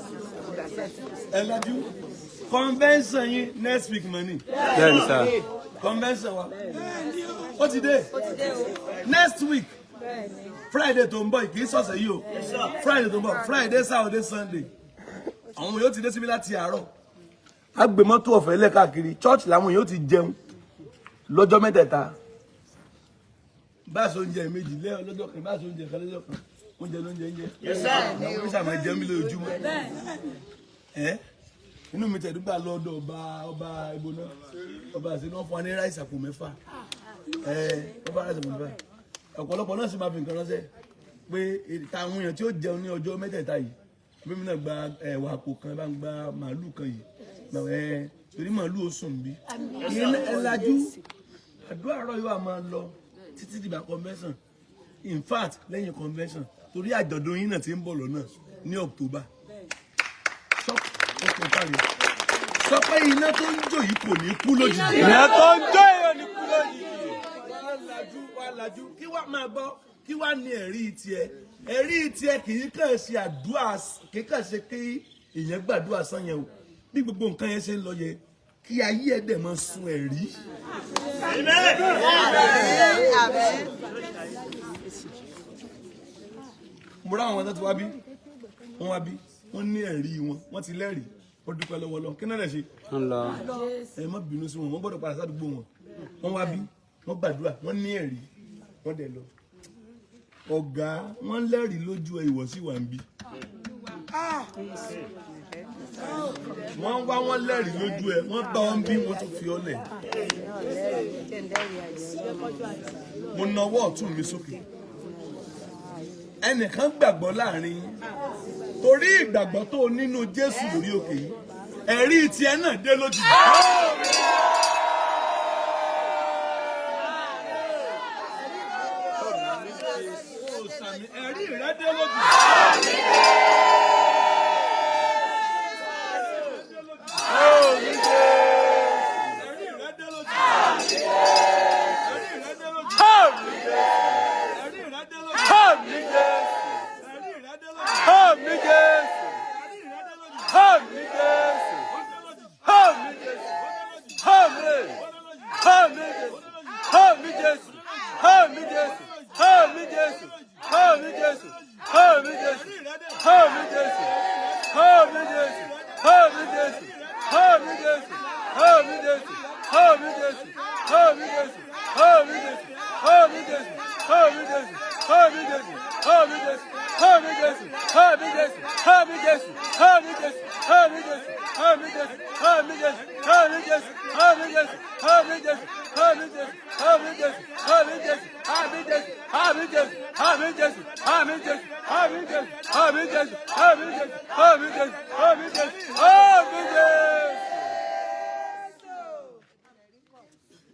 Ẹ lajú. Convention yín next week money. Bẹ́ẹ̀ni sir. Convention wa. Ó ti dé. Next week. Friday tó ń bọ̀ kì í sọ̀sẹ̀ yìí o. Friday tó ń bọ̀ Friday, Saturday, Sunday. Àwọn ọmọ yóò ti dé síbi láti àárọ̀. A gbé mọ́tò ọ̀fẹ́ lẹ̀ káàkiri. Church làwọn yóò ti jẹun lọ́jọ́ mẹ́tẹ̀ẹ̀ta. Báṣọ oúnjẹ méjì lẹ́ lọ́jọ́ kan, báṣọ oúnjẹ kan lọ́jọ́ kan. Oúnjẹ lóúnjẹ ń jẹ. Àwọn oníṣà máa jẹun mi lójoojúmọ́. Ẹ́ inú mi tẹ̀dúgbà lọ́dọ̀ ọba ọba ibo náà. Ọba àti náà fún wa ní ráìsì àpò mẹ́fà. Ẹ́ wọ́n bá ráìsì àpò mẹ́fà. Ọ̀pọ̀lọpọ̀ náà sì máa fi nǹkan ránṣẹ́ pé táwọn èèyàn tí ó jẹun ní ọjọ́ mẹ́tẹ̀ẹ̀ta yìí Bí mi náà gba ẹ̀wà àpò kan, bá ń gba màálù kan yìí, torí màálù ó sùn bí. Ẹ lajú, àdúrà àárọ̀ yóò máa lọ títí dìgbà convention. In fact, lẹ́yìn convention, torí àjọ̀dún yín náà ti ń bọ̀ lọ́nà ní October. Sọ pé iná tó ń jó yìí kò ní kú lójijì. Iná tó ń jó yìí ò ní kú lójijì. Wá lajú, wá lajú, kí wá máa gbọ́, kí wá ní ẹ̀rí tiẹ̀. Ẹ̀rí tiẹ̀ kì í kàn ṣe àdúrà, kì í kàn ṣe kí èèyàn gbàdúrà sán yẹn o. Bí gbogbo nǹkan yẹn ṣe ń lọ yẹ kí ayé ẹ̀ dẹ̀ máa sun ẹ̀rí. Mo rá àwọn tó ti wá bí, wọ́n wá bí, wọ́n ní ẹ̀rí wọn, wọ́n ti lẹ́rìí, wọ́n dúpẹ́ lọ́wọ́ Ọlọ́run. Kí náà lè ṣe? Ẹ má bínú sí wọn, wọ́n gbọ́dọ̀ padà sádùúgbò wọn. Wọ́n wá bí, wọ́n gbàdúrà, wọ́n ní ẹ̀rí, wọ́n dẹ̀ lọ. Ọ̀gá, wọ́n lẹ́rìí lójú ẹ, ìwọ sí wà ń bí. Wọ́n wá, wọ́n lẹ́rìí lójú ẹ, wọ́n bá wọn bí, wọ́n tún fi ọ́ lẹ̀. Mo nawọ́ ọ̀tún mi sókè. Ẹnìkan gbàgbọ́ láàrin yín, torí ìgbàgbọ́ tó o nínú Jésù lórí òkè yìí, ẹ̀rí tiẹ̀ náà dé lójijì. Ẹ̀rí rẹ dé lójijì. Ẹ̀rí rẹ dé lójijì. Ẹ̀rí rẹ dé lójijì. Ẹ̀rí rẹ dé lójijì. Ẹ̀rí rẹ dé lójijì. Ẹ̀rí rẹ dé lójijì. Ó dé lójijì. Ó dé lójijì.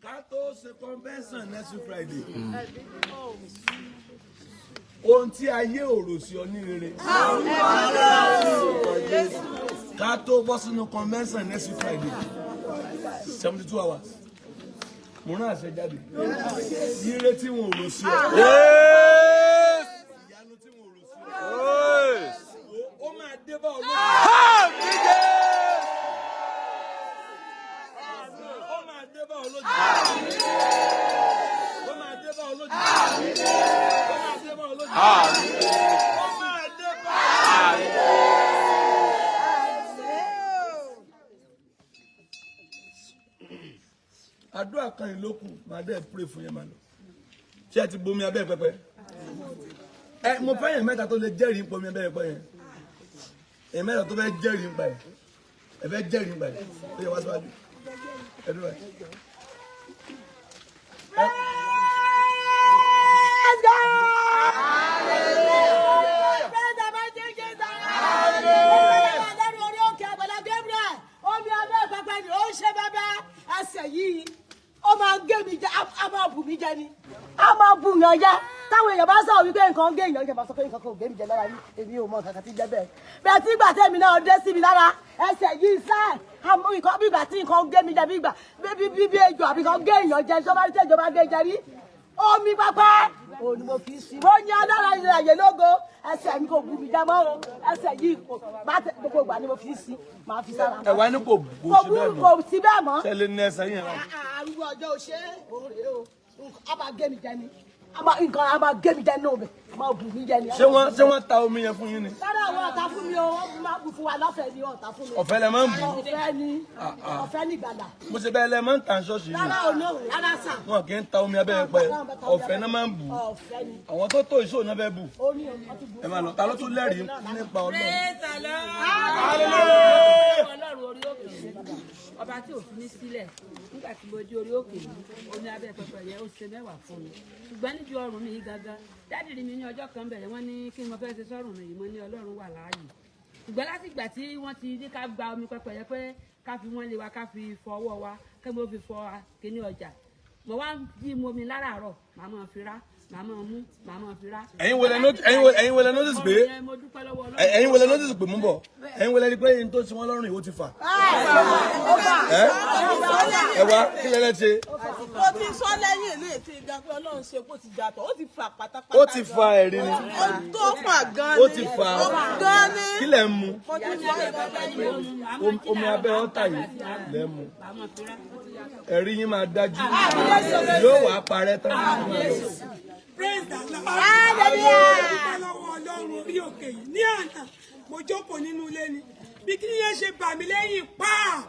Ká tó ṣe convention next Friday. Ohun tí ayé ò rò sí ọ ní rere. Ká tó bọ́ sínú convention next Friday, 72 hours. Mo rán àṣẹ jáde. Ire tí wọn ò rò sí ọ. Ìyanu tí wọn ò rò sí ọ. Ó máa dé bá ọ lójú. Ó máa dé bá ọ lójú. Ó máa dé bá ọ lójú. Ó máa dé bá ọ lójú. Ó máa dé bá ọ lójú. Àdúrà kan yìí ló kù, màá dẹ́ pray fún yẹn, máa lọ. Ṣé ẹ ti bomi abẹ́ pẹpẹ? Ẹ mo fẹ́ yẹn mẹ́ta tó lè jẹ́rìí ń pomi abẹ́ pẹpẹ yẹn. Èyàn mẹ́ta tó fẹ́ jẹ́rìí ń pa ẹ̀. Ẹ fẹ́ jẹ́rìí ń pa ẹ̀. Ó yẹ wá síwájú. Ẹ dúró ẹ. Praise God! Praise the mighty Jesus! Ọlọ́run orí òkè Àgbàlá Gabriel, omi abẹ́ pẹpẹ ni ó ń ṣe bẹ́bẹ́. Ẹsẹ̀ yìí, ó máa ń gé mi jẹ, á máa bù mí jẹ ni. Á máa bù yàn jẹ. Táwọn èèyàn bá sọ̀rọ̀ wípé nǹkan gé èèyàn jẹ, máa sọ pé nǹkan kò gé mi jẹ lára mi, èmi ò mọ nǹkan kan tí ń jẹ bẹ́ẹ̀. Bẹ́ẹ̀ tí ìgbà tẹ́mi náà dé sí mi lára, ẹsẹ̀ yìí sáà, bí ìgbà tí nǹkan gé mi jẹ, bí ìgbà bí ejò àbí nǹkan gé èèyàn jẹ, sọ́ba tí ejò bá gé jẹ rí. Omi pápá òun ni mo fi sí. Mo yan alára ilẹ̀ àyè lógo, ẹsẹ̀ mi kò bù mí já mọ́ o, ẹsẹ̀ yìí kò bá tẹ gbogbo ìgbà ni mo fi sí, màá fi sára. Ẹ wá ní kò Kò sí bú bẹ́ẹ̀ kò mọ́. sí bẹ́ẹ̀ mọ́. Ṣé lè ní ẹsẹ̀ yẹn wá? Arúgbó ọjọ́ ò ṣe é, òun rèé o, a máa gé mi jẹ ni, nǹkan a máa gé mi jẹ nínú mi, a máa bù mí jẹ ni. Ṣé wọ́n ta omi yẹn fún yín ni? Rárá, àwọn ọ̀tá fún mi o, wọ́n máa bù fún wa lọ́fẹ̀ẹ́ ni, ọ̀tá fún mi. Ọ̀fẹ́ lẹ máa ń bù. Ọ̀fẹ́ ni, ọ̀fẹ́ ni ìgbàlà. Mo ṣe bẹ́ẹ̀ lẹ máa ń tà ṣọ́ọ̀ṣì yìí. Rárá o, no, rárá sà. Wọn kì í ta omi abẹ́ pẹ, ọ̀fẹ́ náà máa ń bù. Ọ̀fẹ́ ni. Àwọn tó tó ìṣòro náà fẹ́ bù. Ó ní ọtí bù. Ẹ máa lọ, ta ló tún lẹ́rìí nípa Ọlọ́run? Praise the Lord. Ọlọ́run orí òkè yìí, ọba tí ò fi mí sílẹ̀ nígbà tí mo dé orí òkè yìí, omi abẹ́ pẹpẹ yẹn ó ṣe mẹ́wàá fún mi. Ṣùgbọ́n níbi ọrùn mi yìí gangan, dáàdì rí mi ní ọjọ́ kan bẹ̀rẹ̀, wọ́n ní kí n mo fẹ́ ṣe sọ́rùn mi yìí, mo ní Ọlọ́run wà láàyè. Ṣùgbọ́n láti ìgbà tí wọ́n ti ní ká gba omi pẹpẹ yẹn pé ká fi wọ́n lé wa, ká fi fọ ọwọ́ wa, kí mo fi fọ kíní ọjà, mo wá ń jí mu omi láràárọ̀, màá máa fi rá, màá máa mú, màá máa fi rá. Ẹ̀yin wo lẹ notice pé Ọmọ yẹn, mo dúpẹ́ lọ́wọ́ Ọlọ́run. Ẹ̀yin wo lẹ notice pé mú bọ̀? Ẹ̀yin wo lẹ rí pé n tó ti wọ́n lọ́rùn yìí, ó ti fà? Ẹ ẹ wá, kí lẹ lẹ ṣe? Mo ti sọ lẹ́yìn ìlú ètò ìgbà pé Ọlọ́run ṣe kó ti jàtọ̀, ó ti fà pátápátá. Ó ti fa, ẹ̀rí ni. Ó tó fà gan ni. Ó ti fà. Ó gan ni. Kí lẹ ń mu? Mo ti sọ Omi abẹ́ ọ̀tà yìí lẹ ń mu. Ẹ̀rí yín máa dájú, yóò wá parẹ́ tán. Praise the Lord. Hallelujah. Dúpẹ́ lọ́wọ́ Ọlọ́run orí òkè yìí. Ní àná, mo jókòó nínú ilé ni. Bí kí yẹn ṣe bà mí lẹ́yìn pàà.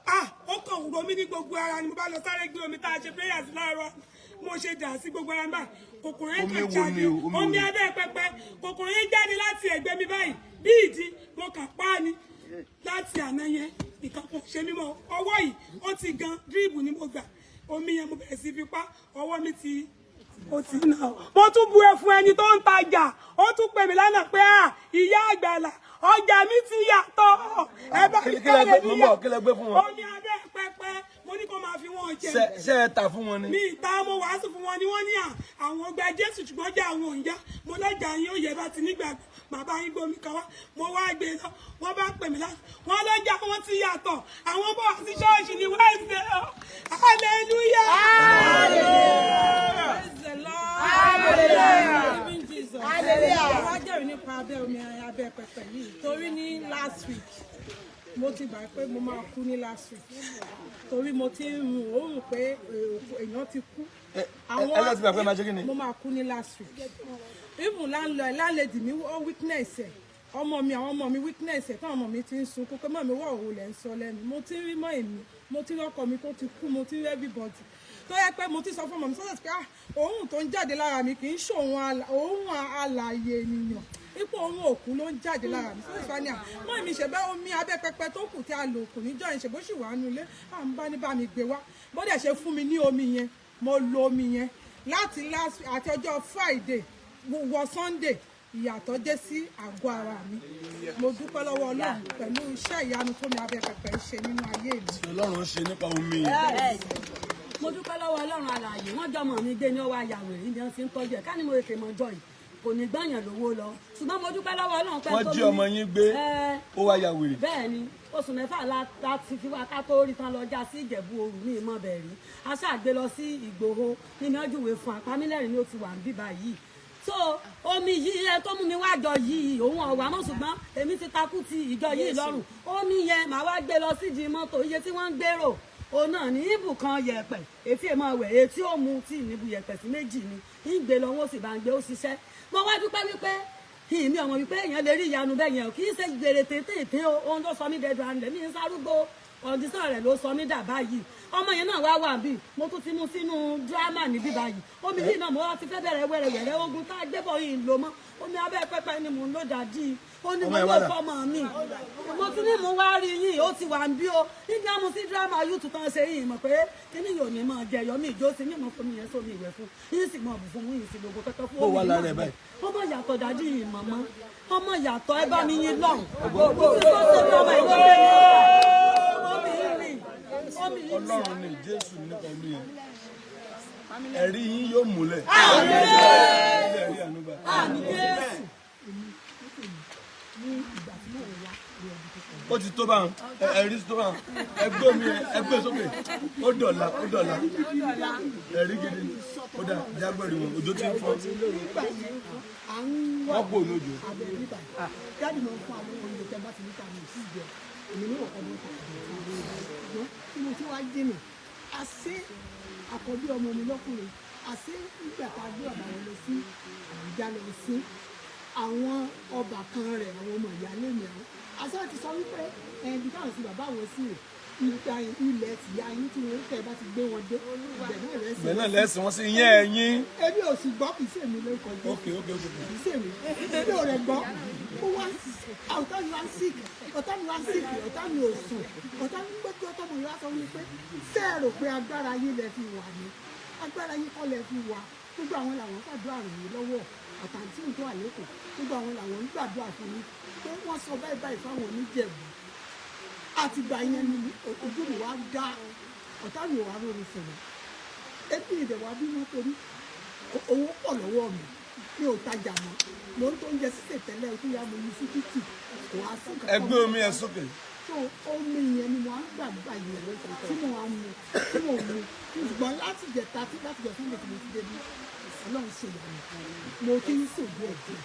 Ah, ó kàn wúro mí ní gbogbo ara ni mo bá lọ sáré gbé omi tá a ṣe prayers láàárọ̀. Mo ṣe dà sí gbogbo ara mi báyìí. Kòkòrò yẹn Omi kàn wo jáde. ni o? Omi wo Omi ni? abẹ́ pẹpẹ. Kòkòrò yẹn jáde láti ẹ̀gbẹ́ mi báyìí. Bí ìdí, mo kàn pa á ni. Láti àná yẹn, ìkan kò ṣe mímọ́. Ọwọ́ yìí, ó ti gan, drip ni mo gbà. Omi yẹn mo bẹ̀rẹ̀ sí fi pa. Ọwọ́ mi ti ó ti nà ó. Mo tún bu ẹfun ẹni tó ń tajà, ó tún pè mí lánàá pé à ìyá àgbàlà, ọjà mi ti yàtọ̀, ẹ bá mi Kí lẹ gbé kọ́lé mú bọ̀? Kí lẹ gbé fún wọn? Omi abẹ́ pẹpẹ, mo ní kó máa fi wọ́n jẹ. Ṣé ẹ tà fún wọn ni? Mi ìta, mo wàásù fún wọn ni. Wọ́n ní à àwọn gba Jésù, ṣùgbọ́n jà àwọn ò ń yá. Mo lọ́jà yín ó yẹ bá ti nígbàgbọ́, bàbá yín gbomi kan wá. Mo wá gbé lọ, wọ́n bá pè mí láti wọ́n lọ́jà wọn ti yàtọ̀, àwọn bọ̀ wá sí ṣọ́ọ̀ṣì ní Wednesday. Hallelujah. Praise the Lord. Hallelujah. Living Jesus. Hallelujah. Wá jẹ́rìí nípa abẹ́ omi abẹ́ pẹpẹ yìí, torí ní last week mo ti gbà pé mo máa kú ní last week, torí mo ti ń rùn òórùn pé èèyàn ti kú. Ẹ láti gbà pé máa ṣe kí ni? Mo máa kú ní last week. Even landlord, landlady mi, ó witness ẹ̀. Ọmọ mi, àwọn ọmọ mi witness ẹ̀, táwọn ọmọ mi ti ń sunkún pé mọ̀ mi wọ́ òun lẹ̀ ń sọ lẹ́nu. Mo ti ń rí mọ́ èmi, mo ti rí ọkọ mi tó ti kú, mo ti rí everybody tó yẹ pé mo ti sọ fún ọmọ mi sọ́dọ̀ pé ah, òórùn tó ń jáde lára mi kì í ṣòun òórùn alààyè ènìyàn, ipò òórùn òkú ló ń jáde lára mi. Sọ́dọ̀ sọ ni à mọ́ mi ṣe bẹ́ omi abẹ́ pẹpẹ tó kù tí a lò kù níjọ́ yẹn, ṣe bó sì wà nínú ilé à ń bá ní bá mi gbé wá. Bó dẹ̀ ṣe fún mi ní omi yẹn, mo lo omi yẹn láti last àti ọjọ́ Friday wọ Sunday, ìyàtọ̀ dé sí àgọ́ ara mi. Mo dúpẹ́ lọ́wọ́ Ọlọ́run pẹ̀lú iṣẹ́ ìyanu tó mi abẹ́ pẹpẹ ń ṣe nínú ayé mi. Tí Ọlọ́run ṣe nípa omi yẹn. Mo dúpẹ́ lọ́wọ́ Ọlọ́run alààyè. Wọ́n jọmọ mi gbé ní ọwọ́ ayàwó níbi wọ́n ti ń tọ́jú ẹ̀. Ká ní mo tètè mọ jọ yìí, kò ní gbàyàn lówó lọ, ṣùgbọ́n mo dúpẹ́ lọ́wọ́ Ọlọ́run pé Wọ́n tó jí mú ọmọ yín gbé, Ẹ, ó wá ya wèrè. Bẹ́ẹ̀ ni, oṣù 6 láti fi wá ká tó rí tán lọ já sí Ìjẹ̀bú Òru ní ìmọ̀ bẹ̀rí. A ṣàgbé lọ sí Ìgbòho nínú ọjọ́wé fún apamílẹ̀rìn ni ó ti wà ń bíbá yìí. So omi yìí ẹ tó mú mi wá jọ yìí, òun ọ̀wà mọ̀, ṣùgbọ́n èmi ti takú ti ìjọ yìí lọ́rùn. Omi yẹn màá wá gbé lọ sídìí mọ́tò, iye tí wọ́n ń gbèrò òun náà ní ibù kan yẹ̀pẹ̀ etí èèmọ̀ wẹ̀ etí ó mu tí níbu yẹ̀pẹ̀ sí méjì ni ń gbé lọ, wọ́n sì bá ń gbé, ó ṣiṣẹ́. Mo wá dúpẹ́ wípé ìmí ọmọ wípé èèyàn lè rí ìyanu bẹ́ẹ̀ yẹn o, kì í ṣe gbèrè tètè o. Ohun tó sọ mí dẹdùn àrùn lẹ́mí ń sárúgbó ọ̀dísàn rẹ̀ ló sọ mí dà báyìí. Ọmọ yẹn náà wá wà bí mo tún ti mú sínú dírámà níbí báyìí. Omi yìí náà mo wá ti fẹ́ bẹ̀rẹ̀ wẹ̀rẹ̀wẹ̀rẹ̀ ogun tá a gbé bọ̀ yìí ń lò mọ́. Omi abẹ́ pẹ́pẹ́ ni mò ń lò dàdí. Ó ní mo Ọmọ ẹ̀ lò wá dà? fọmọ mi, mo ti ní mo wá rí yín, ó ti wà ń bí o níbi àmú sí dírámà yúùtù tán ṣe yìí, mọ̀ pé kíní yóò ní máa jẹyọ mí ìjó sí mímọ fún mi yẹn sómi ìwẹ̀ fún yín, sì mọ̀ bù fún yín sí gbogbo pẹ́pẹ́ fún Ó wà omi lára náà. ẹ̀ báyìí. Ó mọ̀ yàtọ̀ dàdí yìí, mọ̀mọ́ ọmọ yàtọ̀, ẹ bá mi yín lọ́hùn tí tó ṣe bí ọmọ ìlú omi rìn omi rìn. Ọlọ́run ni Jésù nípa omi yẹn. Ẹ̀rí yín yóò múlẹ̀. Ẹ̀rí ànúgbà. Àmín Jésù. Ó ti tó báwọn, ẹ̀rí ti tó báwọn. Ẹgbẹ́ omi yẹn, ẹgbẹ́ sókè. Ó dọ̀la, ó dọ̀la. Ẹ̀rí gidi. Ó dà jágbẹ̀rì wọn. Òjò ti ń fọ́. Nígbà yẹn à ń wá Wọ́n kò ní òjò. Abẹ nígbà daddy máa ń fún àwọn oúnjẹ tẹ bá ti níta mi sí ìjẹ, èmi ní ọkọ mi kò jẹ ṣùgbọ́n tí mo ti wá jìnnà àṣé àkọ́bí ọmọ mi lọ́kùnrin, àṣé nígbà tá a gbé bàbá wọn lọ sí Àbújá lọ sí àwọn ọba kan rẹ̀, àwọn ọmọ ìyáálé mi, àwọn àṣé wọn ti sọ wípé ẹbí táwọn sí bàbá wọn sí rè ìgbà ilẹ̀ tìyá yín tí wọ́n tẹ̀ bá ti gbé wọn dé ibẹ̀ náà lẹ́sìn. Ibẹ̀ náà lẹ́sìn wọn sí yẹn ẹ̀yìn. Èmi ò sì gbọ́, kì í ṣèmi lórúkọ Jésù. Ok. Kì í ṣèmi, èmi ò rẹ̀ gbọ́. Ó wá, ọ̀tá mi wá ń sick, ọ̀tá mi wá ń sick, ọ̀tá mi ò sùn, ọ̀tá mi gbẹ́jọ́ tọmọ yìí wá sọ wípé ṣé ẹ rò pé agbára yín lẹ fi wà ní? Agbára yín kọ́ lẹ fi wà. Gbogbo àwọn làwọn fàdúrà ràn yín lọ́wọ́. Àtàntí tó wà lẹ́kọ̀ọ́, gbogbo àwọn làwọn ń gbàdúrà fún mi pé wọ́n sọ báyìí báyìí fáwọn oníjẹ̀bù. Àtìgbà yẹn ni ojú mi wá dá, ọ̀tá mi ò wá rọrùn sọ̀rọ̀. Ebi ìdẹ̀wà bímọ torí owó pọ̀ lọ́wọ́ mi, mi ò tajà mọ́, mo ń tó oúnjẹ sísè tẹ́lẹ̀, ó tún yá mo yí sí títì, kò wá sí nǹkan Ẹ gbé omi ẹ sókè. So omi yẹn ni mo á ń gbàgbà yẹn tí mo á mu, tí mo mu. Ṣùgbọ́n láti jẹta, tí láti jẹ fún mi tí mo ti débi, Ọlọ́run ṣe ìyanu, mo ti ń sùn díẹ̀ díẹ̀,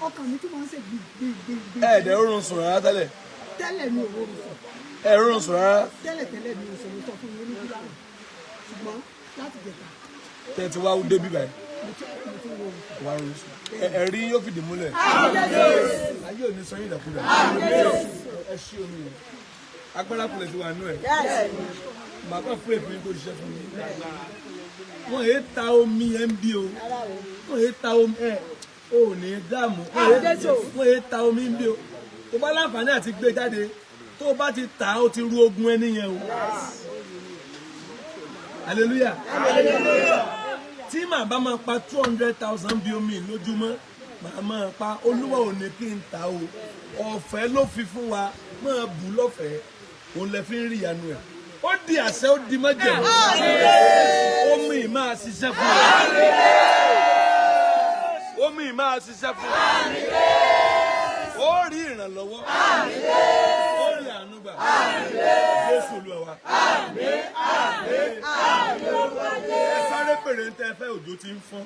ọkàn mi tí mo ń ṣe gbìgbìgbì. Ẹ ẹ̀dẹ̀ rọrùn sùn rárá tẹ́lẹ̀? Tẹ́lẹ̀ mi ò rọrùn sùn. Ẹ rọrùn sùn rárá? Tẹ́lẹ̀ tẹ́lẹ̀ mi ò sọ̀rọ̀ sọ fún mi ní kíláàsì, ṣùgbọ́n láti jẹta Tẹ́ ẹ ti wá débi báyìí mo ti rọrùn sùn. Wá rọrùn sùn. Ẹ̀rí yóò fìdí múlẹ̀. Ayé ò ní sọ yín ìdàkudà. Ẹ ṣí omi yẹn. Agbára kulẹ̀ ti wà nú ẹ̀. Màá kàn fún èpè kó ṣiṣẹ́ fún mi. Wọ́n yéé ta omi yẹn ń bí o. Wọ́n yéé ta omi ẹ̀ ò ní dààmú. Wọ́n yéé ta omi ń bí o. Tó bá láǹfààní àti gbé jáde, tó o bá ti tà á, ó ti ru ogun ẹni yẹn o. Hallelujah. Tí màá bá máa pa 200,000 bí omi lójúmọ́, màá máa pa. Olúwa ò ní kí n ta o. Ọ̀fẹ́ ló fi fún wa, máa bù lọ́fẹ̀ẹ́. Òun lẹ fi ń rí ìyanu ẹ̀. Ó di àṣẹ, ó di májẹ̀mú. Omi máa ṣiṣẹ́ fún wa. Omi máa ṣiṣẹ́ fún wa. Ó rí ìrànlọ́wọ́. Ó rí àánú gbà. Jésù Olúwa wa. Ẹ sáré pèrè ń tẹ́ fẹ́, òjò ti ń fọ́n.